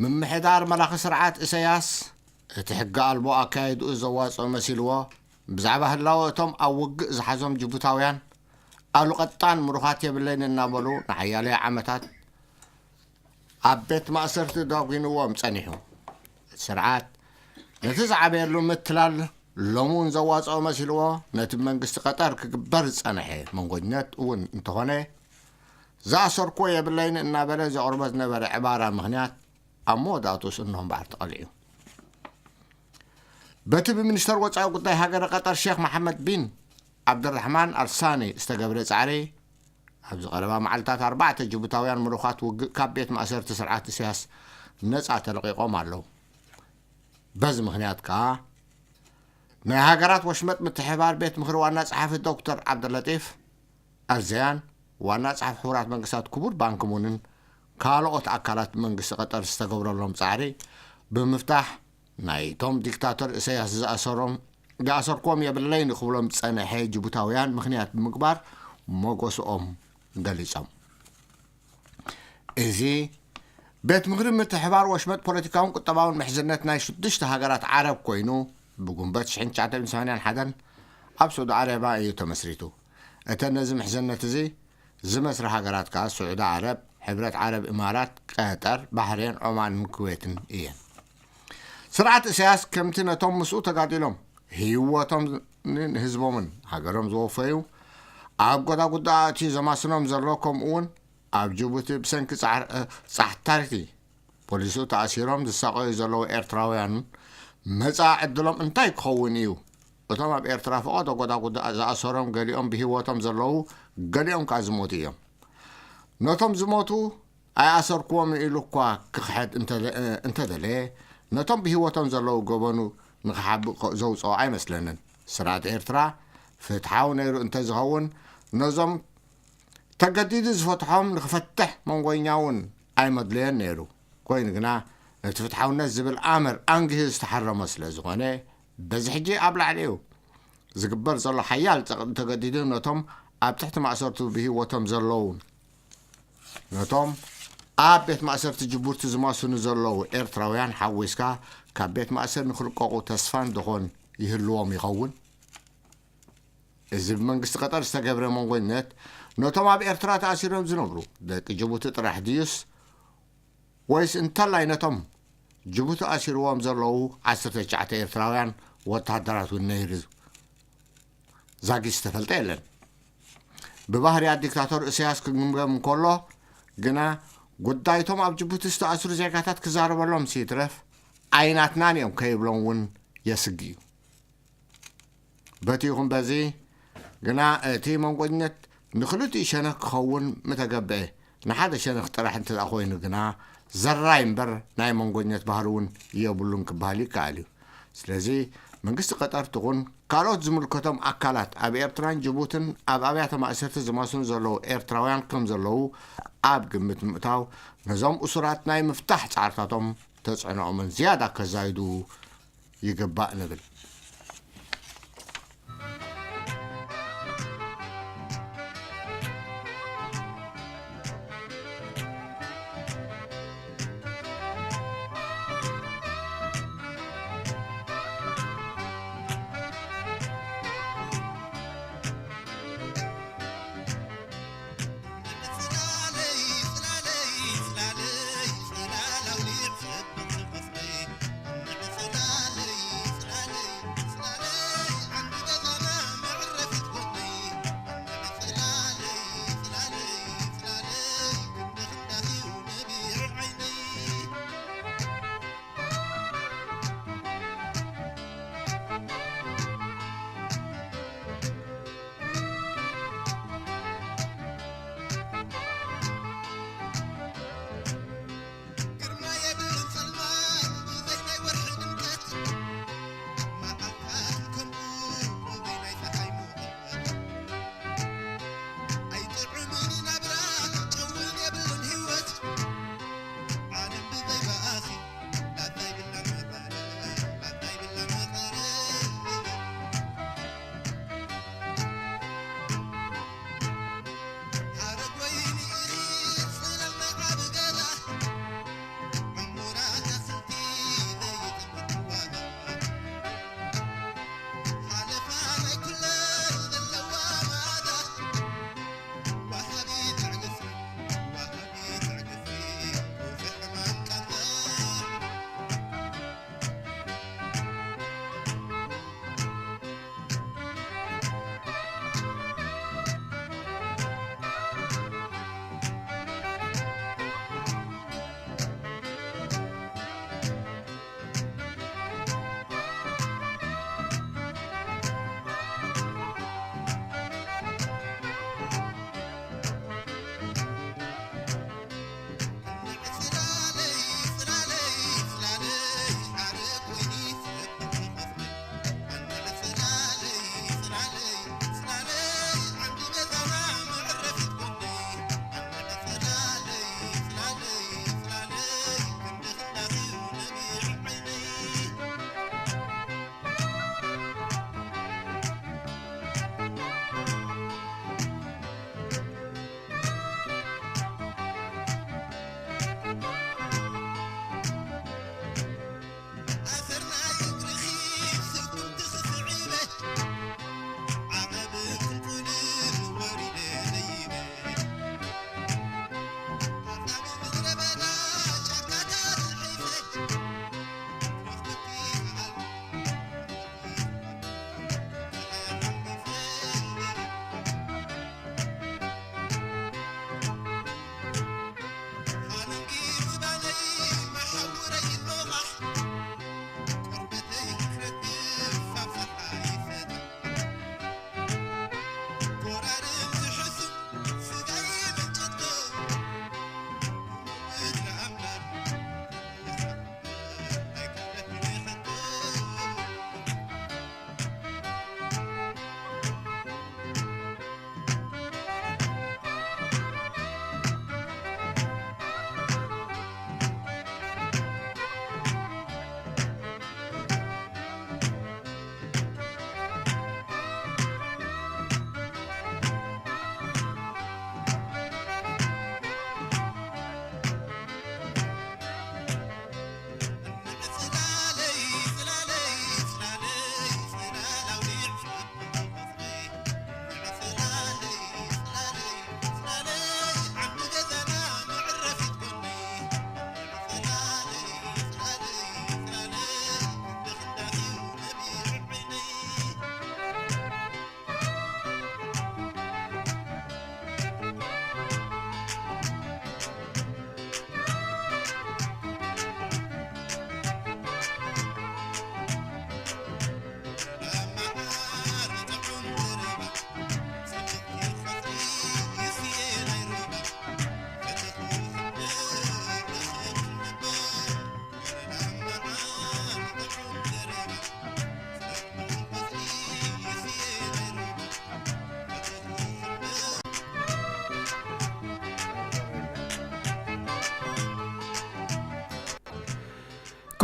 ምምሕዳር መላኺ ስርዓት ኢሳያስ እቲ ሕጊ ኣልቦ ኣካይድኡ ዘዋጽኦ መሲልዎ፣ ብዛዕባ ህላወ እቶም ኣብ ውግእ ዝሓዞም ጅቡታውያን ኣሉ ቀጣን ምሩኻት የብለይን እናበሉ ንሓያለይ ዓመታት ኣብ ቤት ማእሰርቲ ዳጒንዎም ጸኒሑ። እቲ ስርዓት ነቲ ዝዓበየሉ ምትላል ሎሚ እውን ዘዋጽኦ መሲልዎ፣ ነቲ ብመንግስቲ ቀጠር ክግበር ዝጸንሐ መንጎኝነት እውን እንተኾነ፣ ዝኣሰርኩዎ የብለይን እናበለ ዘቕርቦ ዝነበረ ዕባራ ምኽንያት ኣብ መወዳእትኡስ እነሆ እምበኣር ተቐሊዑ። በቲ ብሚኒስተር ወጻኢ ጉዳይ ሃገረ ቀጠር ሼክ መሓመድ ቢን ዓብደራሕማን ኣልሳኒ ዝተገብረ ጻዕሪ፣ ኣብዚ ቀረባ መዓልታት ኣርባዕተ ጅቡታውያን ምሩኻት ውግእ ካብ ቤት ማእሰርቲ ስርዓት ኢሳያስ ነጻ ተለቒቖም ኣለዉ። በዚ ምኽንያት ከኣ ናይ ሃገራት ወሽመጥ ምትሕብባር ቤት ምኽሪ ዋና ጸሓፊ ዶክተር ዓብደለጢፍ ኣልዘያን ዋና ጸሓፊ ሕቡራት መንግስታት ክቡር ባንኪሙንን ካልኦት ኣካላት መንግስቲ ቀጠር ዝተገብረሎም ጻዕሪ ብምፍታሕ ናይቶም ዲክታተር ኢሳያስ ዝኣሰሮም፣ ዝኣሰርኮም የብለይን ክብሎም ዝጸንሐ ጅቡታውያን ምኽንያት ብምግባር ሞገስኦም ገሊጾም። እዚ ቤት ምኽሪ ምትሕባር ወሽመጥ ፖለቲካውን ቁጠባውን ምሕዝነት ናይ ሽዱሽተ ሃገራት ዓረብ ኮይኑ፣ ብጉንበት ሽሕን ትሽዓተ ሚእትን ሰማንያን ሓደን ኣብ ስዑዲ ዓረብያ እዩ ተመስሪቱ። እተን ነዚ ምሕዝነት እዚ ዝመስራ ሃገራት ከኣ ስዑዲ ዓረብ፣ ሕብረት ዓረብ ኢማራት፣ ቀጠር፣ ባህሬን፣ ዖማንን ኩዌትን እየን። ስርዓት ኢሳያስ ከምቲ ነቶም ምስኡ ተጋዲሎም ህይወቶም ንህዝቦምን ሃገሮም ዝወፈዩ፣ ኣብ ጎዳጉዳ ኣእትዩ ዘማስኖም ዘሎ፣ ከምኡ እውን ኣብ ጅቡቲ ብሰንኪ ጻዕር-፣ እ፣ ጻሕታርቲ ፖሊሱ ተኣሲሮም ዝሳቐዩ ዘለዉ ኤርትራውያን መጻኢ ዕድሎም እንታይ ክኸውን እዩ? እቶም ኣብ ኤርትራ ፈቐዶ ጎዳጉዳ ዝኣሰሮም ገሊኦም ብህይወቶም ዘለዉ፣ ገሊኦም ከኣ ዝሞቱ እዮም። ነቶም ዝሞቱ ኣይኣሰርክዎም ኢሉ እኳ ክኽሕድ እንተ-፣ እንተደለየ፣ ነቶም ብህይወቶም ዘለዉ ገበኑ ንኽሓብእ ከ-፣ ዘውጽኦ ኣይመስለንን። ስርዓት ኤርትራ ፍትሓዊ ነይሩ እንተዝኸውን፣ ነዞም ተገዲዱ ዝፈትሖም ንኽፈትሕ መንጎኛ እውን ኣይመድለዮን ነይሩ። ኮይኑ ግና፣ ነቲ ፍትሓውነት ዝብል ኣምር ኣንጊሁ ዝተሓረመ ስለ ዝኾነ፣ በዚ ሕጂ ኣብ ላዕሊ እዩ። ዝግበር ዘሎ ሓያል ጸቕጢ ተገዲዱ ነቶም ኣብ ትሕቲ ማእሰርቱ ብህይወቶም ዘለዉ፣ ነቶም ኣብ ቤት ማእሰርቲ ጅቡቲ ዝማስኑ ዘለዉ ኤርትራውያን ሓዊስካ ካብ ቤት ማእሰር ንኽልቀቑ ተስፋን ደኾን ይህልዎም ይኸውን? እዚ ብመንግስቲ ቀጠር ዝተገብረ መንጎኝነት ነቶም ኣብ ኤርትራ ተኣሲሮም ዝነብሩ ደቂ ጅቡቲ ጥራሕ ድዩስ? ወይስ እንተላይ ነቶም ጅቡቲ ኣሲርዎም ዘለዉ ዓሰርተ ትሽዓተ ኤርትራውያን ወተሃደራት እውን ነይሩ? ዛጊት ዝተፈልጠ የለን። ብባህርያት ዲክታቶር ኢሳያስ ክግምገም እንከሎ ግና፣ ጉዳይቶም ኣብ ጅቡቲ ዝተኣስሩ ዜጋታት ክዛረበሎም ይትረፍ ኣይናትናን እዮም ከይብሎም እውን የስግእ እዩ። በቲ ይኹን በዚ ግና፣ እቲ መንጎኝነት ንኽልቲኡ ሸነኽ ክኸውን ምተገብአ፣ ንሓደ ሸነኽ ጥራሕ እንተ ደኣ ኮይኑ ግና፣ ዘራይ እምበር ናይ መንጎኝነት ባህሪ እውን የብሉን ክበሃል ይከኣል እዩ። ስለዚ፣ መንግስቲ ቀጠር ትኹን ካልኦት ዝምልከቶም ኣካላት ኣብ ኤርትራን ጅቡትን ኣብ ኣብያተ ማእሰርቲ ዝማስኑ ዘለዉ ኤርትራውያን ከም ዘለዉ ኣብ ግምት ምእታው፣ ነዞም እሱራት ናይ ምፍታሕ ጻዕርታቶም ተጽዕኖኦምን ዝያዳ ከዛይዱ ይግባእ ንብል።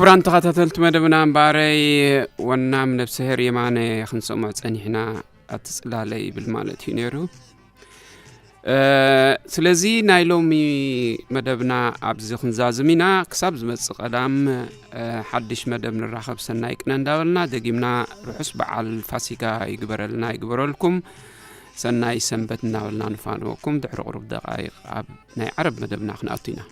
ክቡራን ተኸታተልቲ መደብና፣ እምበኣረይ ወናም ነብስሄር የማነ ክንሰምዖ ጸኒሕና፣ ኣቲ ጽላለ ይብል ማለት እዩ ነይሩ። እ፣ ስለዚ ናይ ሎሚ መደብና ኣብዚ ክንዛዝም ኢና። ክሳብ ዝመጽእ ቀዳም፣ እ፣ ሓድሽ መደብ ንራኸብ። ሰናይ ቅነ እንዳበልና ደጊምና ርሑስ በዓል ፋሲጋ ይግበረልና፣ ይግበረልኩም። ሰናይ ሰንበት እናበልና ንፋንወኩም። ድሕሪ ቁሩብ ደቃይቕ ኣብ ናይ ዓረብ መደብና ክንኣቱ ኢና።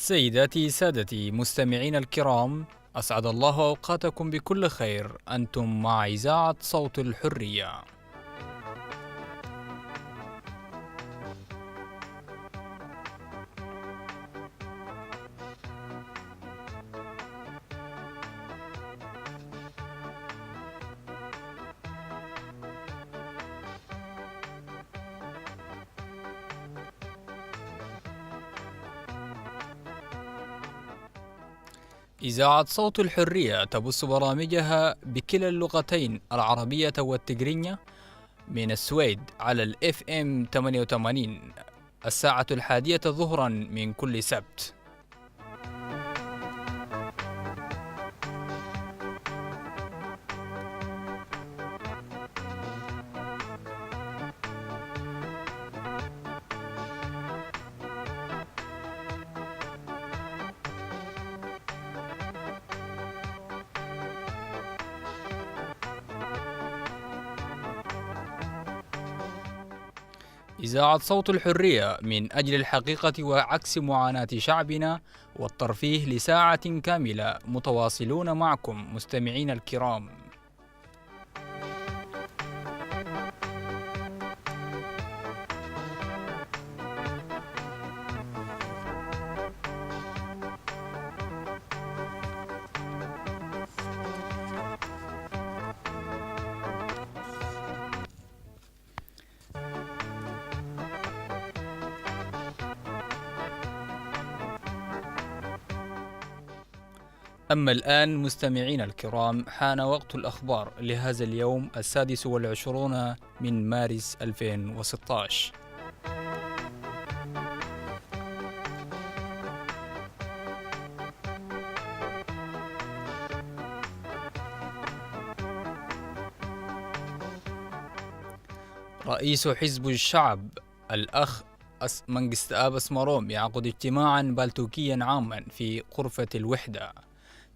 سيداتي، سادتي، مستمعينا الكرام، أسعد الله أوقاتكم بكل خير. أنتم مع إذاعة صوت الحرية. إذاعة صوت الحرية تبث برامجها بكلا اللغتين العربية والتجرينية من السويد على ال F M ثمانية وثمانين، الساعة الحادية ظهرا من كل سبت. إذاعة صوت الحرية من أجل الحقيقة وعكس معاناة شعبنا والترفيه لساعة كاملة متواصلون معكم مستمعينا الكرام. أما الآن مستمعينا الكرام، حان وقت الأخبار لهذا اليوم السادس والعشرون من مارس ألفين وستة عشر. رئيس حزب الشعب الأخ أس-، منجستآب أسمروم يعقد اجتماعا بالتوكيا عاما في غرفة الوحدة.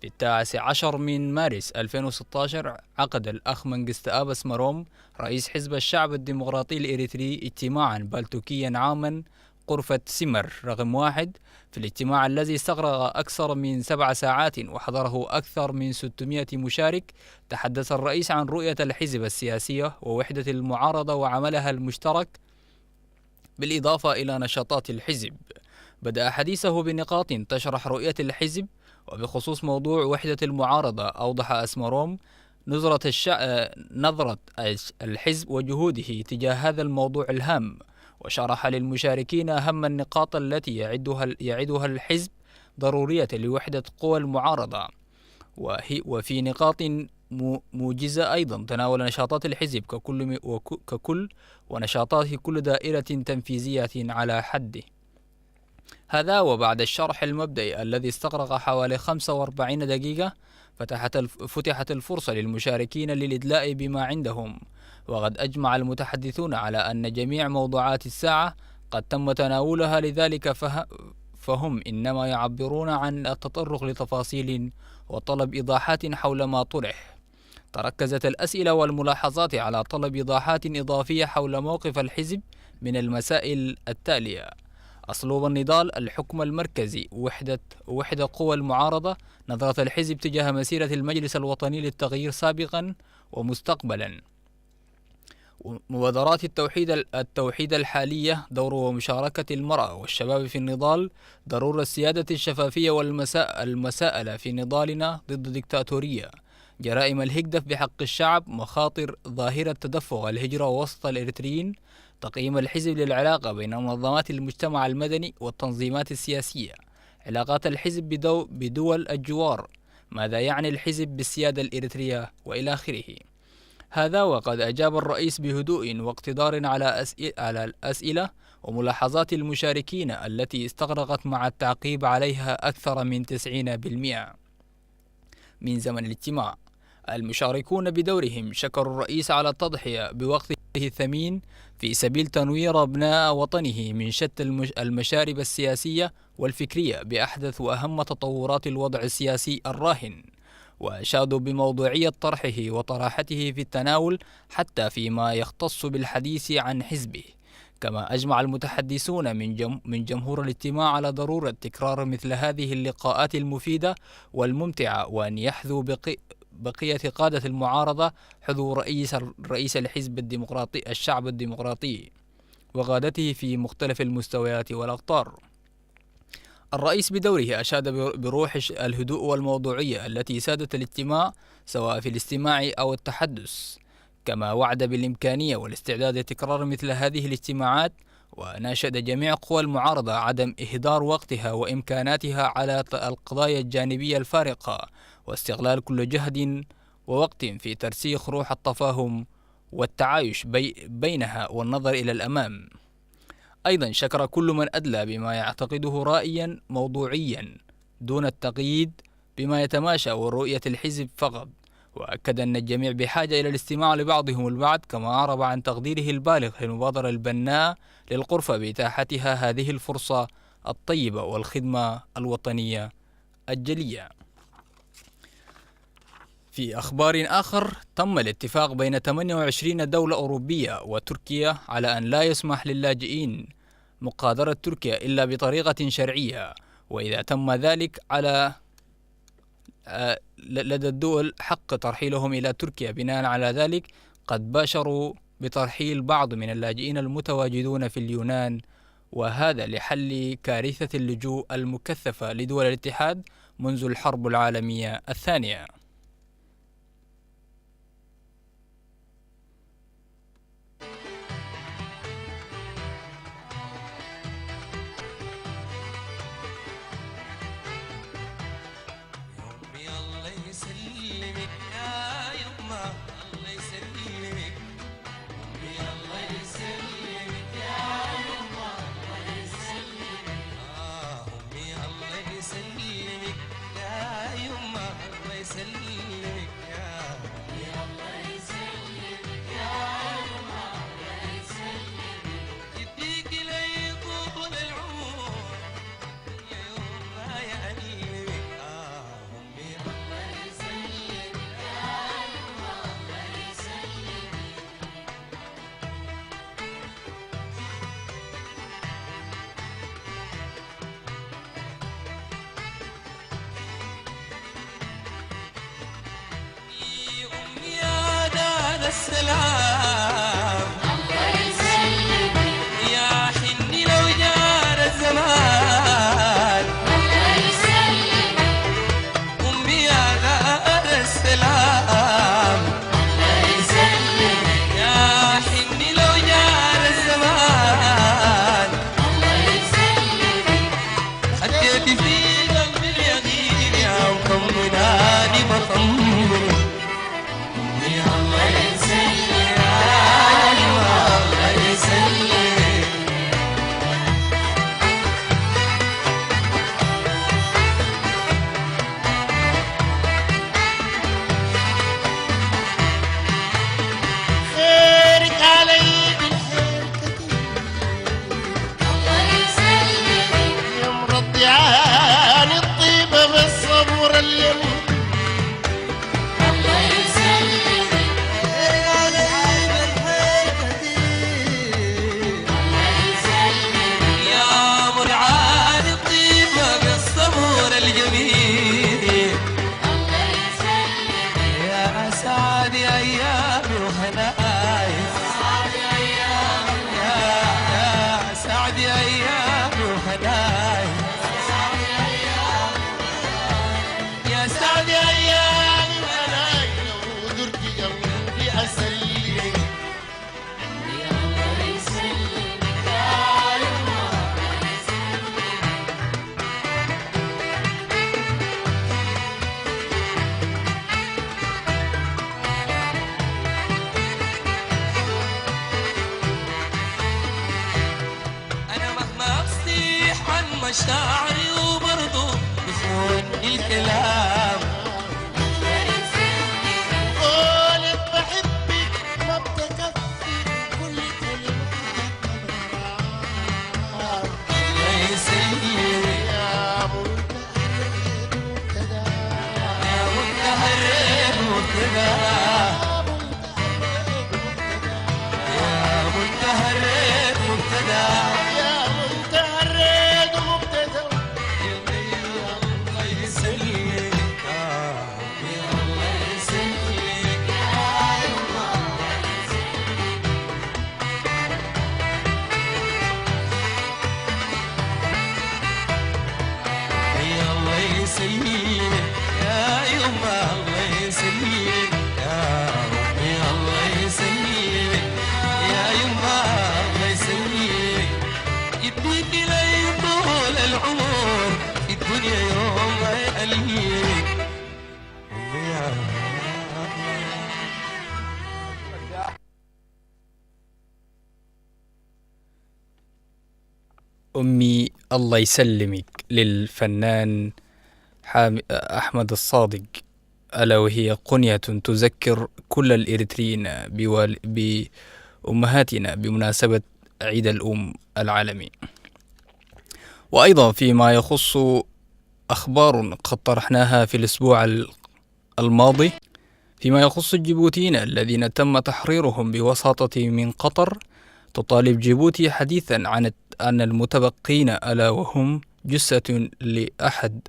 في التاسع عشر من مارس ألفين وستة عشر، عقد الأخ منجستآب أسمروم رئيس حزب الشعب الديمقراطي الإريتري اجتماعا بالتوكيا عاما غرفة سمر رقم واحد. في الاجتماع الذي استغرق أكثر من سبع ساعات وحضره أكثر من ستمائة مشارك، تحدث الرئيس عن رؤية الحزب السياسية ووحدة المعارضة وعملها المشترك، بالإضافة إلى نشاطات الحزب. بدأ حديثه بنقاط تشرح رؤية الحزب، وبخصوص موضوع وحدة المعارضة أوضح أسمروم نظرة الش-، آه، نظرة الش-، الحزب وجهوده تجاه هذا الموضوع الهام، وشرح للمشاركين أهم النقاط التي يعدها، يعدها الحزب ضرورية لوحدة قوى المعارضة، وهي، وفي نقاط مو-، موجزة أيضًا تناول نشاطات الحزب ككل م-، وك-، ككل، ونشاطات كل دائرة تنفيذية على حده. هذا وبعد الشرح المبدئي الذي استغرق حوالي خمسة وأربعين دقيقة، فتحت الف-، فتحت الفرصة للمشاركين للإدلاء بما عندهم، وقد أجمع المتحدثون على أن جميع موضوعات الساعة قد تم تناولها، لذلك فه-، فهم إنما يعبرون عن التطرق لتفاصيل وطلب إيضاحات حول ما طرح. تركزت الأسئلة والملاحظات على طلب إيضاحات إضافية حول موقف الحزب من المسائل التالية: أسلوب النضال، الحكم المركزي، وحدة، وحدة قوى المعارضة، نظرة الحزب تجاه مسيرة المجلس الوطني للتغيير سابقًا ومستقبلًا، مبادرات التوحيد ال-، التوحيد الحالية، دور ومشاركة المرأة والشباب في النضال، ضرورة سيادة الشفافية والمسا-، المساءلة في نضالنا ضد الدكتاتورية، جرائم الهجدف بحق الشعب، مخاطر ظاهرة تدفق الهجرة وسط الإريتريين، تقييم الحزب للعلاقة بين منظمات المجتمع المدني والتنظيمات السياسية، علاقات الحزب بدو-، بدول الجوار، ماذا يعني الحزب بالسيادة الإريترية، وإلى آخره. هذا وقد أجاب الرئيس بهدوء واقتدار على أسئ-، على الأسئلة وملاحظات المشاركين التي استغرقت مع التعقيب عليها أكثر من تسعين بالمئة من زمن الاجتماع. المشاركون بدورهم شكروا الرئيس على التضحية بوقته الثمين في سبيل تنوير أبناء وطنه من شتى المش-، المشارب السياسية والفكرية بأحدث وأهم تطورات الوضع السياسي الراهن، وأشادوا بموضوعية طرحه وطراحته في التناول حتى فيما يختص بالحديث عن حزبه. كما أجمع المتحدثون من جم-، من جمهور الاجتماع على ضرورة تكرار مثل هذه اللقاءات المفيدة والممتعة، وأن يحذو بقي-، بقية قادة المعارضة حذو رئيس ال-، رئيس الحزب الديمقراطي، الشعب الديمقراطي، وقادته في مختلف المستويات والأقطار. الرئيس بدوره أشاد بر-، بروح الش-، الهدوء والموضوعية التي سادت الاجتماع، سواء في الاستماع أو التحدث، كما وعد بالإمكانية والاستعداد لتكرار مثل هذه الاجتماعات، وناشد جميع قوى المعارضة عدم إهدار وقتها وإمكاناتها على ت-، القضايا الجانبية الفارقة، واستغلال كل جهد ووقت في ترسيخ روح التفاهم والتعايش بي-، بينها والنظر إلى الأمام. أيضًا شكر كل من أدلى بما يعتقده رأيًا موضوعيًا دون التقييد بما يتماشى ورؤية الحزب فقط، وأكد أن الجميع بحاجة إلى الاستماع لبعضهم البعض، كما أعرب عن تقديره البالغ للمبادرة البناءة للغرفة بإتاحتها هذه الفرصة الطيبة والخدمة الوطنية الجلية. في أخبار آخر، تم الاتفاق بين ثمانية وعشرين دولة أوروبية وتركيا على أن لا يسمح للاجئين مغادرة تركيا إلا بطريقة شرعية، وإذا تم ذلك على، آه، ل-، لدى الدول حق ترحيلهم إلى تركيا. بناء على ذلك، قد باشروا بترحيل بعض من اللاجئين المتواجدون في اليونان، وهذا لحل كارثة اللجوء المكثفة لدول الاتحاد منذ الحرب العالمية الثانية. شاعري وبرضو بخون الكلام. قولك بحبك ما بتكفي كل كلمة. الله يسلمك. يا منتهى الريد مبتدى. يا منتهى الريد مبتدى. يا منتهى الريد مبتدى. يا منتهى الريد مبتدى. الله يسلمك. الله يسلمك. يا الله يسلمك، يا يما الله يسلمك، يا ربي الله يسلمك، يا يما الله يسلمك، يديك لي طول العمر في الدنيا يوم ما يقليك. يا أمي الله يسلمك للفنان حام-، أحمد الصادق. ألا وهي قنية تذكر كل الإريتريين بوال-، بأمهاتنا بمناسبة عيد الأم العالمي. وأيضًا فيما يخص أخبار قد طرحناها في الأسبوع ال-، الماضي، فيما يخص الجيبوتيين الذين تم تحريرهم بوساطة من قطر، تطالب جيبوتي حديثًا عن الت-، عن المتبقين، ألا وهم جثة لأحد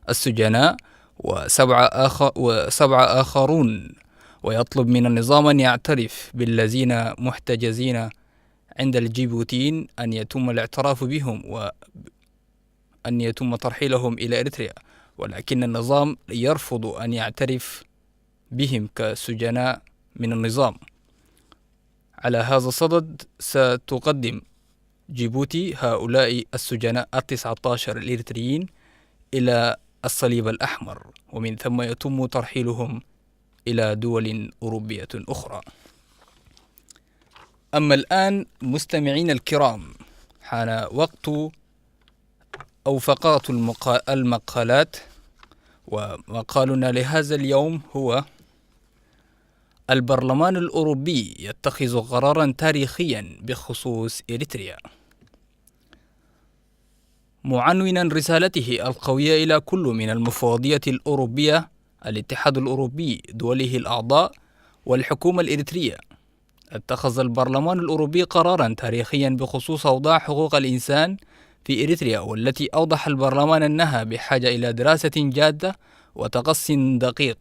السجناء وسبعة آخ-، وسبعة آخرون، ويطلب من النظام أن يعترف بالذين محتجزين عند الجيبوتيين، أن يتم الاعتراف بهم و أن يتم ترحيلهم إلى إريتريا، ولكن النظام يرفض أن يعترف بهم كسجناء من النظام. على هذا الصدد، ستقدم جيبوتي هؤلاء السجناء التسعتاشر الإريتريين إلى الصليب الأحمر، ومن ثم يتم ترحيلهم إلى دول أوروبية أخرى. أما الآن، مستمعينا الكرام، حان وقت أو فقرة المقا-، المقالات، ومقالنا لهذا اليوم هو: البرلمان الأوروبي يتخذ قرارا تاريخيا بخصوص إريتريا، معنونا رسالته القوية إلى كل من المفوضية الأوروبية، الاتحاد الأوروبي، دوله الأعضاء، والحكومة الإريترية. اتخذ البرلمان الأوروبي قرارا تاريخيا بخصوص أوضاع حقوق الإنسان في إريتريا، والتي أوضح البرلمان أنها بحاجة إلى دراسة جادة وتقصي دقيق.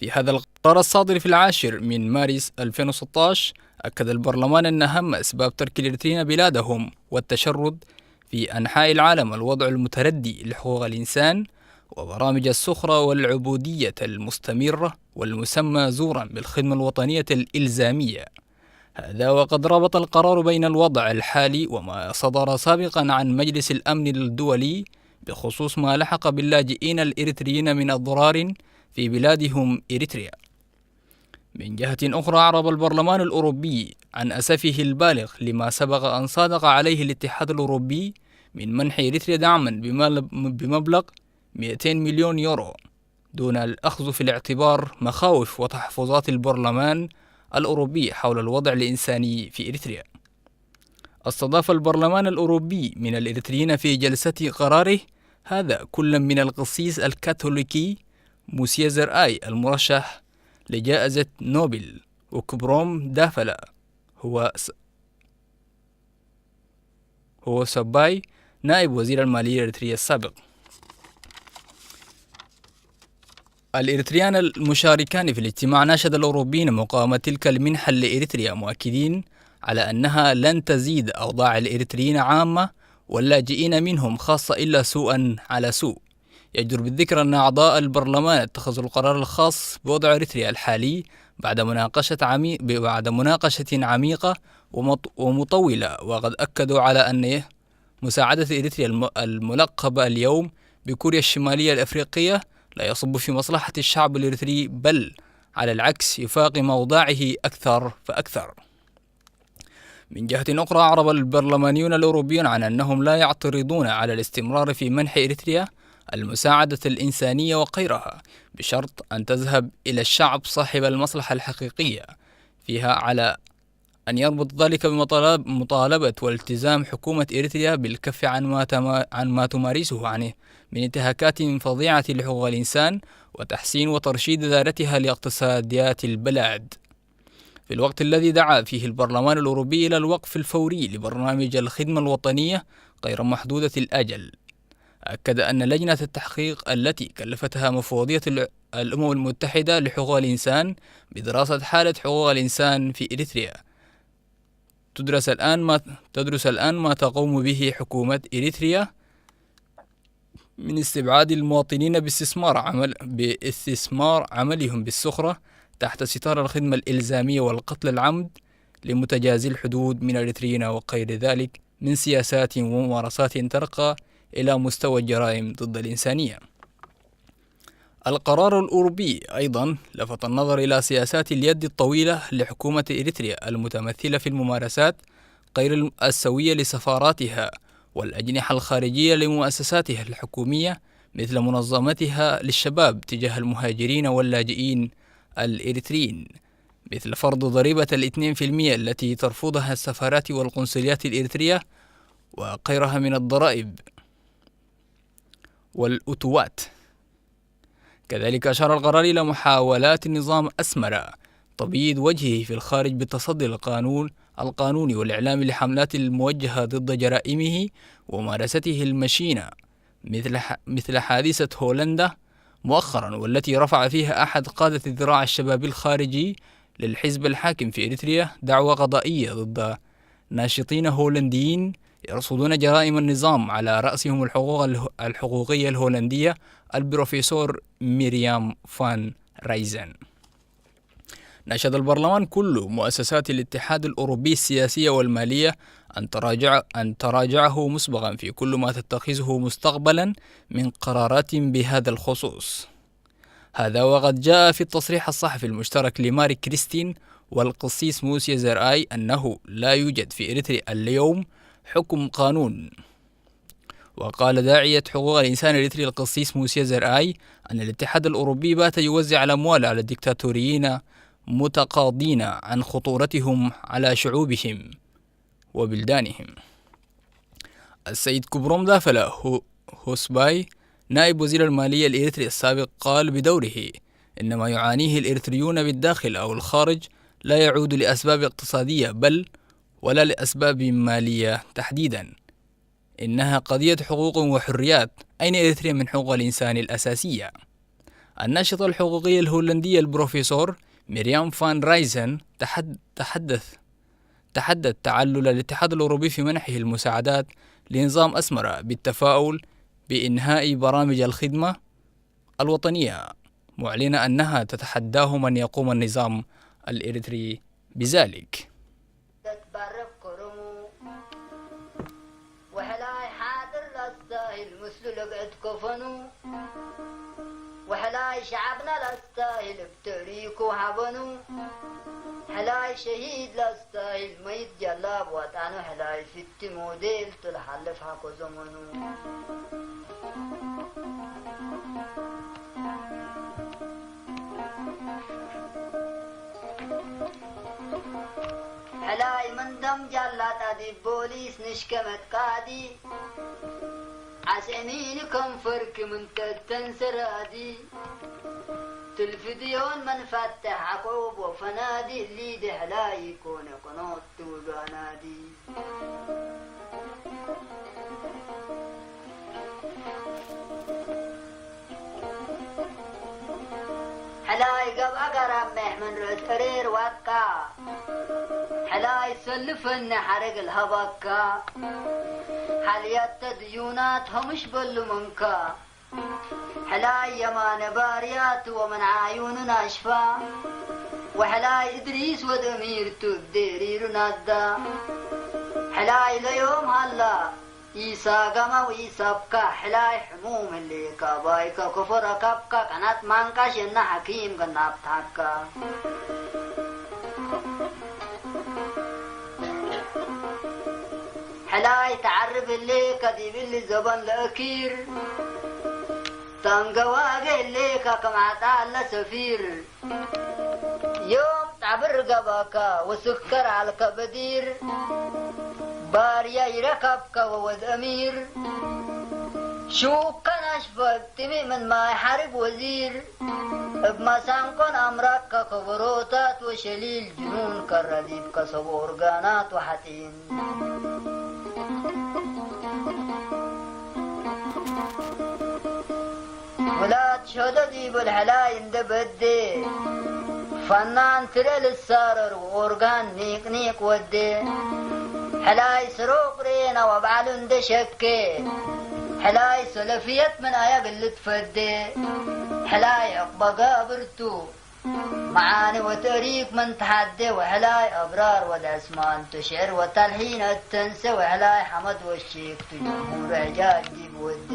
في هذا القرار الصادر في العاشر من مارس ألفين وستة عشر، أكد البرلمان أن أهم أسباب ترك الإريتريين بلادهم والتشرد في أنحاء العالم الوضع المتردي لحقوق الإنسان وبرامج السخرة والعبودية المستمرة والمسمى زورا بالخدمة الوطنية الإلزامية. هذا وقد ربط القرار بين الوضع الحالي وما صدر سابقا عن مجلس الأمن الدولي بخصوص ما لحق باللاجئين الإريتريين من أضرار في بلادهم إريتريا. من جهة أخرى، أعرب البرلمان الأوروبي عن أسفه البالغ لما سبق أن صادق عليه الاتحاد الأوروبي من منح إريتريا دعما بمل-، بمبلغ مئتين مليون يورو، دون الأخذ في الاعتبار مخاوف وتحفظات البرلمان الأوروبي حول الوضع الإنساني في إريتريا. استضاف البرلمان الأوروبي من الإريتريين في جلسة قراره هذا كل من القسيس الكاثوليكي موسيزر آي، المرشح لجائزة نوبل، وكبروم دافلا، هو س-، هو سباي، نائب وزير المالية الإريتري السابق. الإريتريان المشاركان في الاجتماع ناشد الأوروبيين مقاومة تلك المنحة لإريتريا، مؤكدين على أنها لن تزيد أوضاع الإريتريين عامة واللاجئين منهم خاصة إلا سوءا على سوء. يجدر بالذكر أن أعضاء البرلمان اتخذوا القرار الخاص بوضع إريتريا الحالي بعد مناقشة عمي-، بعد مناقشة عميقة ومط-، ومطولة، وقد أكدوا على أن مساعدة إريتريا الم-، الملقبة اليوم بكوريا الشمالية الأفريقية لا يصب في مصلحة الشعب الإريتري، بل على العكس يفاقم أوضاعه أكثر فأكثر. من جهة أخرى، أعرب البرلمانيون الأوروبيون عن أنهم لا يعترضون على الاستمرار في منح إريتريا المساعدة الإنسانية وغيرها، بشرط أن تذهب إلى الشعب صاحب المصلحة الحقيقية فيها، على أن يربط ذلك بمطالب-، مطالبة والتزام حكومة إريتريا بالكف عن ما تما-، عن ما تمارسه عن، من انتهاكات فظيعة لحقوق الإنسان، وتحسين وترشيد إدارتها لاقتصاديات البلاد. في الوقت الذي دعا فيه البرلمان الأوروبي إلى الوقف الفوري لبرنامج الخدمة الوطنية غير محدودة الأجل، أكد أن لجنة التحقيق التي كلفتها مفوضية ال-، الأمم المتحدة لحقوق الإنسان بدراسة حالة حقوق الإنسان في إريتريا تدرس الآن ما، تدرس الآن ما تقوم به حكومة إريتريا من استبعاد المواطنين باستثمار عمل-، باستثمار عملهم بالسخرة تحت ستار الخدمة الإلزامية والقتل العمد لمتجاوزي الحدود من إريتريين وغير ذلك من سياسات وممارسات ترقى إلى مستوى الجرائم ضد الإنسانية. القرار الأوروبي أيضًا لفت النظر إلى سياسات اليد الطويلة لحكومة إريتريا المتمثلة في الممارسات غير السوية لسفاراتها والأجنحة الخارجية لمؤسساتها الحكومية، مثل منظمتها للشباب تجاه المهاجرين واللاجئين الإريتريين، مثل فرض ضريبة الاثنين في المية التي ترفضها السفارات والقنصليات الإريترية وغيرها من الضرائب والأتوات. كذلك أشار القرار إلى محاولات النظام أسمر تبييض وجهه في الخارج بالتصدي للقانون القانوني والإعلام لحملات الموجهة ضد جرائمه وممارسته المشينة، مثل ح-، مثل حادثة هولندا مؤخرًا، والتي رفع فيها أحد قادة الذراع الشبابي الخارجي للحزب الحاكم في إريتريا دعوى قضائية ضد ناشطين هولنديين يرصدون جرائم النظام، على رأسهم الحقوق اله-، الحقوقية الهولندية البروفيسور ميريام فان رايزن. ناشد البرلمان كل مؤسسات الاتحاد الأوروبي السياسية والمالية أن تراجع، أن تراجعه مسبقًا في كل ما تتخذه مستقبلًا من قرارات بهذا الخصوص. هذا وقد جاء في التصريح الصحفي المشترك لماري كريستين والقسيس موسى زرآي أنه لا يوجد في إريتريا اليوم حكم قانون. وقال داعية حقوق الإنسان الإريتري القسيس موسى زرآي أن الاتحاد الأوروبي بات يوزع الأموال على الدكتاتوريين متقاضين عن خطورتهم على شعوبهم وبلدانهم. السيد كبروم دافلا هو-، هوسباي، نائب وزير المالية الإريتري السابق، قال بدوره إن ما يعانيه الإريتريون بالداخل أو الخارج لا يعود لأسباب اقتصادية بل ولا لأسباب مالية تحديدًا، إنها قضية حقوق وحريات. أين إريتريا من حقوق الإنسان الأساسية؟ الناشطة الحقوقية الهولندية البروفيسور ميريام فان رايزن تحد-، تحدث، تحدت تعلل الاتحاد الأوروبي في منحه المساعدات لنظام أسمرة بالتفاؤل بإنهاء برامج الخدمة الوطنية، معلنة أنها تتحداه من يقوم النظام الإريتري بذلك. تتبرك كرمو. وحلاي حاضر لاستاهل مثل لقعد كفنو. وحلاي شعبنا لاستاهل بتعريكو حبنو. حلاي شهيد لاستاهل ميت جلاب وطعنو. حلاي ست موديل تلحلف حكو زمنو. ሕላይ መንደም ጃላጣዲ ቦሊስ ንሽከመት ቃዲ ዓስዕኒኒ ከንፈርኪ ምንተተንሰራዲ ትልፍድዮን መንፋትሕ ዓቆቦ ፈናዲ ሊዲ ሕላይ ኮነ ኮኖት ትውጋናዲ። ሕላይ ገብኣ ጋራምሕ መንረት እሬር ዋካ። ሕላይ ሰልፈኒ ሓረግ ልሃባካ። ሓልያተ ድዩናት ሀሙሽ በሉ መንካ። ሕላይ የማነ ባርያት ወመን ዓዩኑ ናሽፋ። ወሕላይ እድሪስ ወደሚርቱ እብዴሪሩ ናዳ። ሕላይ ለዮም ሃላ። ኢሳጋማ ወኢሳብካ ሕላይ ሕሙም ህሌካ ባይካ ኮፎ ረካብካ ቀናት ማንቃ ሸና ሓኪም ከናብትሓካ። ሕላይ ተዓርብሌ ከዲብሊ ዘበን ለእኪር፣ ተንገዋግሌ ከከማዕጣለ ሰፊር፣ ዮም ጣብር ገባካ ወስከር አልከ በዲር፣ ባርያ ይረከብከ ወወድ አሚር፣ ሹከ ናሽፈት ጢሚእ ምን ማይ ሓርብ ወዚር፣ እብ መሳንቆን ኣምራክ ከከበሮታት ወሸሊል ጅኑን ከረዲብ ከሰብ ኦርጋናት ወሓጢን። ውላድ ሸደድ ይብል ሕላይ እንደ በዴ፣ ፈናን ትለ ልሳረር ወኦርጋን ኒቅኒቅ ወዴ። ሕላይ ስሩቅ ሬና ወባዕሉ እንደ ሸኬ፣ ሕላይ ሰለፍየት ምን ኣያ ግልት ፈዴ። ሕላይ ዕቅበ ጋብርቱ መዓኒ ወተእሪክ ምን ተሓዴ ወሕላይ ኣብራር ወድ ዕስማን ተሽዕር ወታልሒን እተንሰ ወሕላይ ሓመድ ወሺክ ትጅምሁር ዕጃጅ ዲብ ወዴ።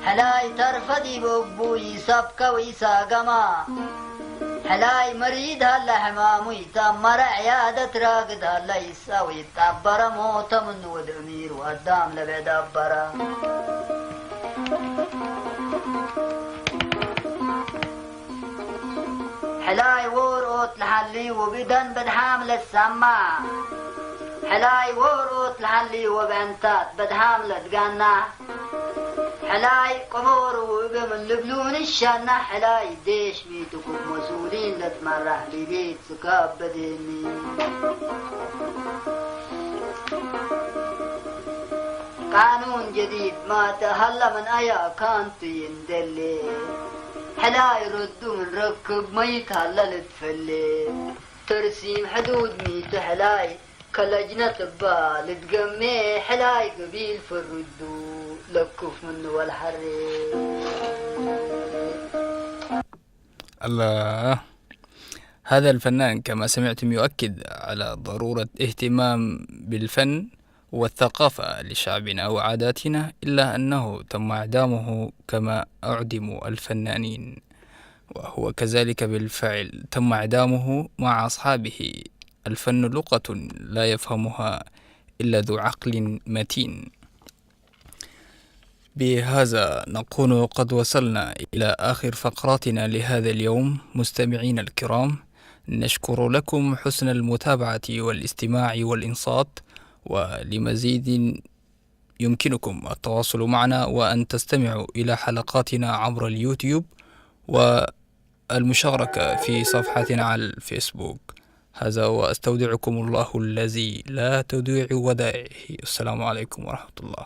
ሕላይ ተርፈ ዲብ እቡ ይሰብከ ወይሳገማ። ሕላይ መሪድ ሃለ ሕማሙ ይተአመረ ዕያደት ራግድ ሃለ ይሳው ይጣበረ ሞተ ምኑ ወድ እሚር ወአዳም ለብዕድ አበረ። ሕላይ ወርኦት ለሓሊ ወብደን በድሓም ለሳማ። ሕላይ ወርኦት ለሓሊ ወብዕንታት በድሓም ለትጋና። ሕላይ ቅቡር ውእበ ምን ልብሉ ንሻና። ሕላይ ዴሽ ሚትኩም መሱሊን ለትመራሕ ሊሊት ስካብ በዴኒ። ቃኑን ጀዲድ ማተ ሀላ ምን አያ ካንቱ ይንደሌ። ሕላይ ረዱ ምን ረክብ መይት ሀላ ልትፈሌ። ተርሲም ሕዱድ ሚቱ ሕላይ ከለጅነት እባ ልትገሜ። ሕላይ ገቢል ፈርዱ ለክፍ ምኑ ወልሐሬ። الله. هذا الفنان كما سمعتم يؤكد على ضرورة اهتمام بالفن والثقافة لشعبنا وعاداتنا، إلا أنه تم إعدامه كما أعدموا الفنانين، وهو كذلك بالفعل تم إعدامه مع أصحابه. الفن لغة لا يفهمها إلا ذو عقل متين. بهذا نكون قد وصلنا إلى آخر فقراتنا لهذا اليوم. مستمعينا الكرام، نشكر لكم حسن المتابعة والاستماع والإنصات، ولمزيد يمكنكم التواصل معنا وأن تستمعوا إلى حلقاتنا عبر اليوتيوب والمشاركة في صفحتنا على الفيسبوك. هذا وأستودعكم الله الذي لا تضيع ودائعه. السلام عليكم ورحمة الله.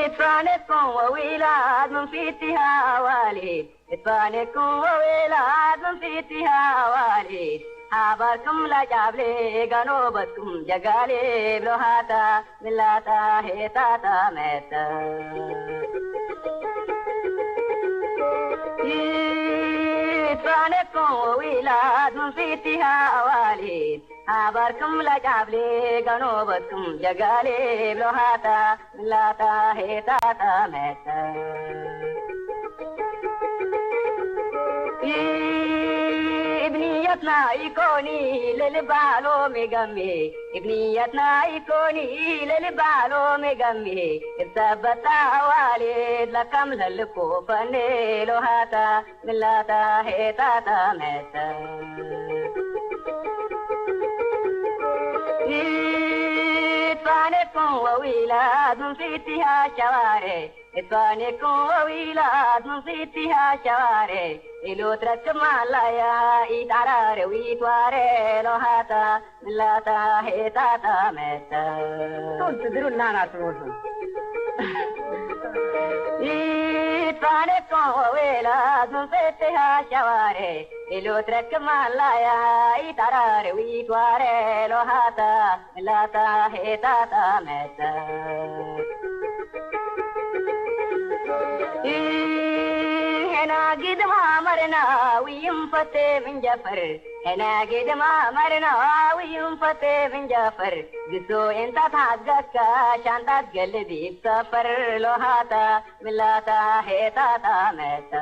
اتفانكم وولاد من فيتها والي. اتفانكم وولاد من فيتها والي. حبركم لا جابلي قنوبتكم جقالي بلوهاتا ملاتا هيتاتا ميتا. اتفانكم وولاد من فيتها والي. ሓባርኩም ለጫብሊ ገኖበትኩም ጀጋሊ ብሎሃታ ላታ ሄታታ መተ እብንየትና ኢኮኒ ለልባሎ ሜገሚ እብንየትና ኢኮኒ ለልባሎ ሜገሚ እብተበታ ኣዋሊድ ለከም ለልኮ ፈኔ ሎሃታ ምላታ ሄታታ መተ ኢትፋኔኩም ወዊላት ምን ፊትሃ ሸዋሬ ኢትፋኔኩም ወዊላት ምን ፊትሃ ሸዋሬ ኢሉ ትረክብ ማላያ ኢጣራሬ ዊትዋሬ ሎሃታ ላታ ሄታታ መተ ቱን ትድሩ እናና ትሞቱ ፋነኮ ወላ ዙንፈትሃ ሻዋሬ ኢሉ ትረክብ ማላያ ኢታራሪ ዊትዋሬ ሎሃታ ላታ ሄታታ መተ ሄና ግድማ መርና ውይም ፈቴ ምንጀፈር ሄና ግድማ መርና ውይም ፈቴ ምንጀፈር ግሶ እንታ ታገካ ሻንጣት ገልድ ይብሰፈር ሎሃታ ምላታ ሄታታ መተ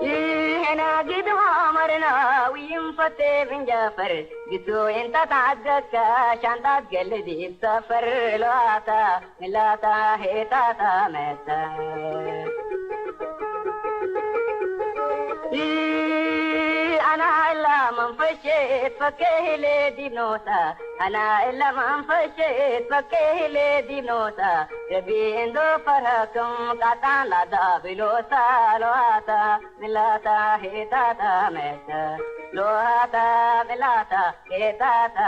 ይሄና ግድማ መርና ውይም ፈቴ ምንጀፈር ግሶ እንታ ታገካ ሻንጣት ገልድ ይብሰፈር ሎሃታ ምላታ ሄታታ መተ ኣና እላ መንፈሼት ፈከህሌ ዲብኖታ ኣና እላ መንፈሼት ፈከህሌ ዲብኖታ ረቢ እንዶ ፈረክም ቃጣን ላዳ ብሎታ ሎሃታ ምላታ ሄታታ መተ ሎሃታ ምላታ ሄታታ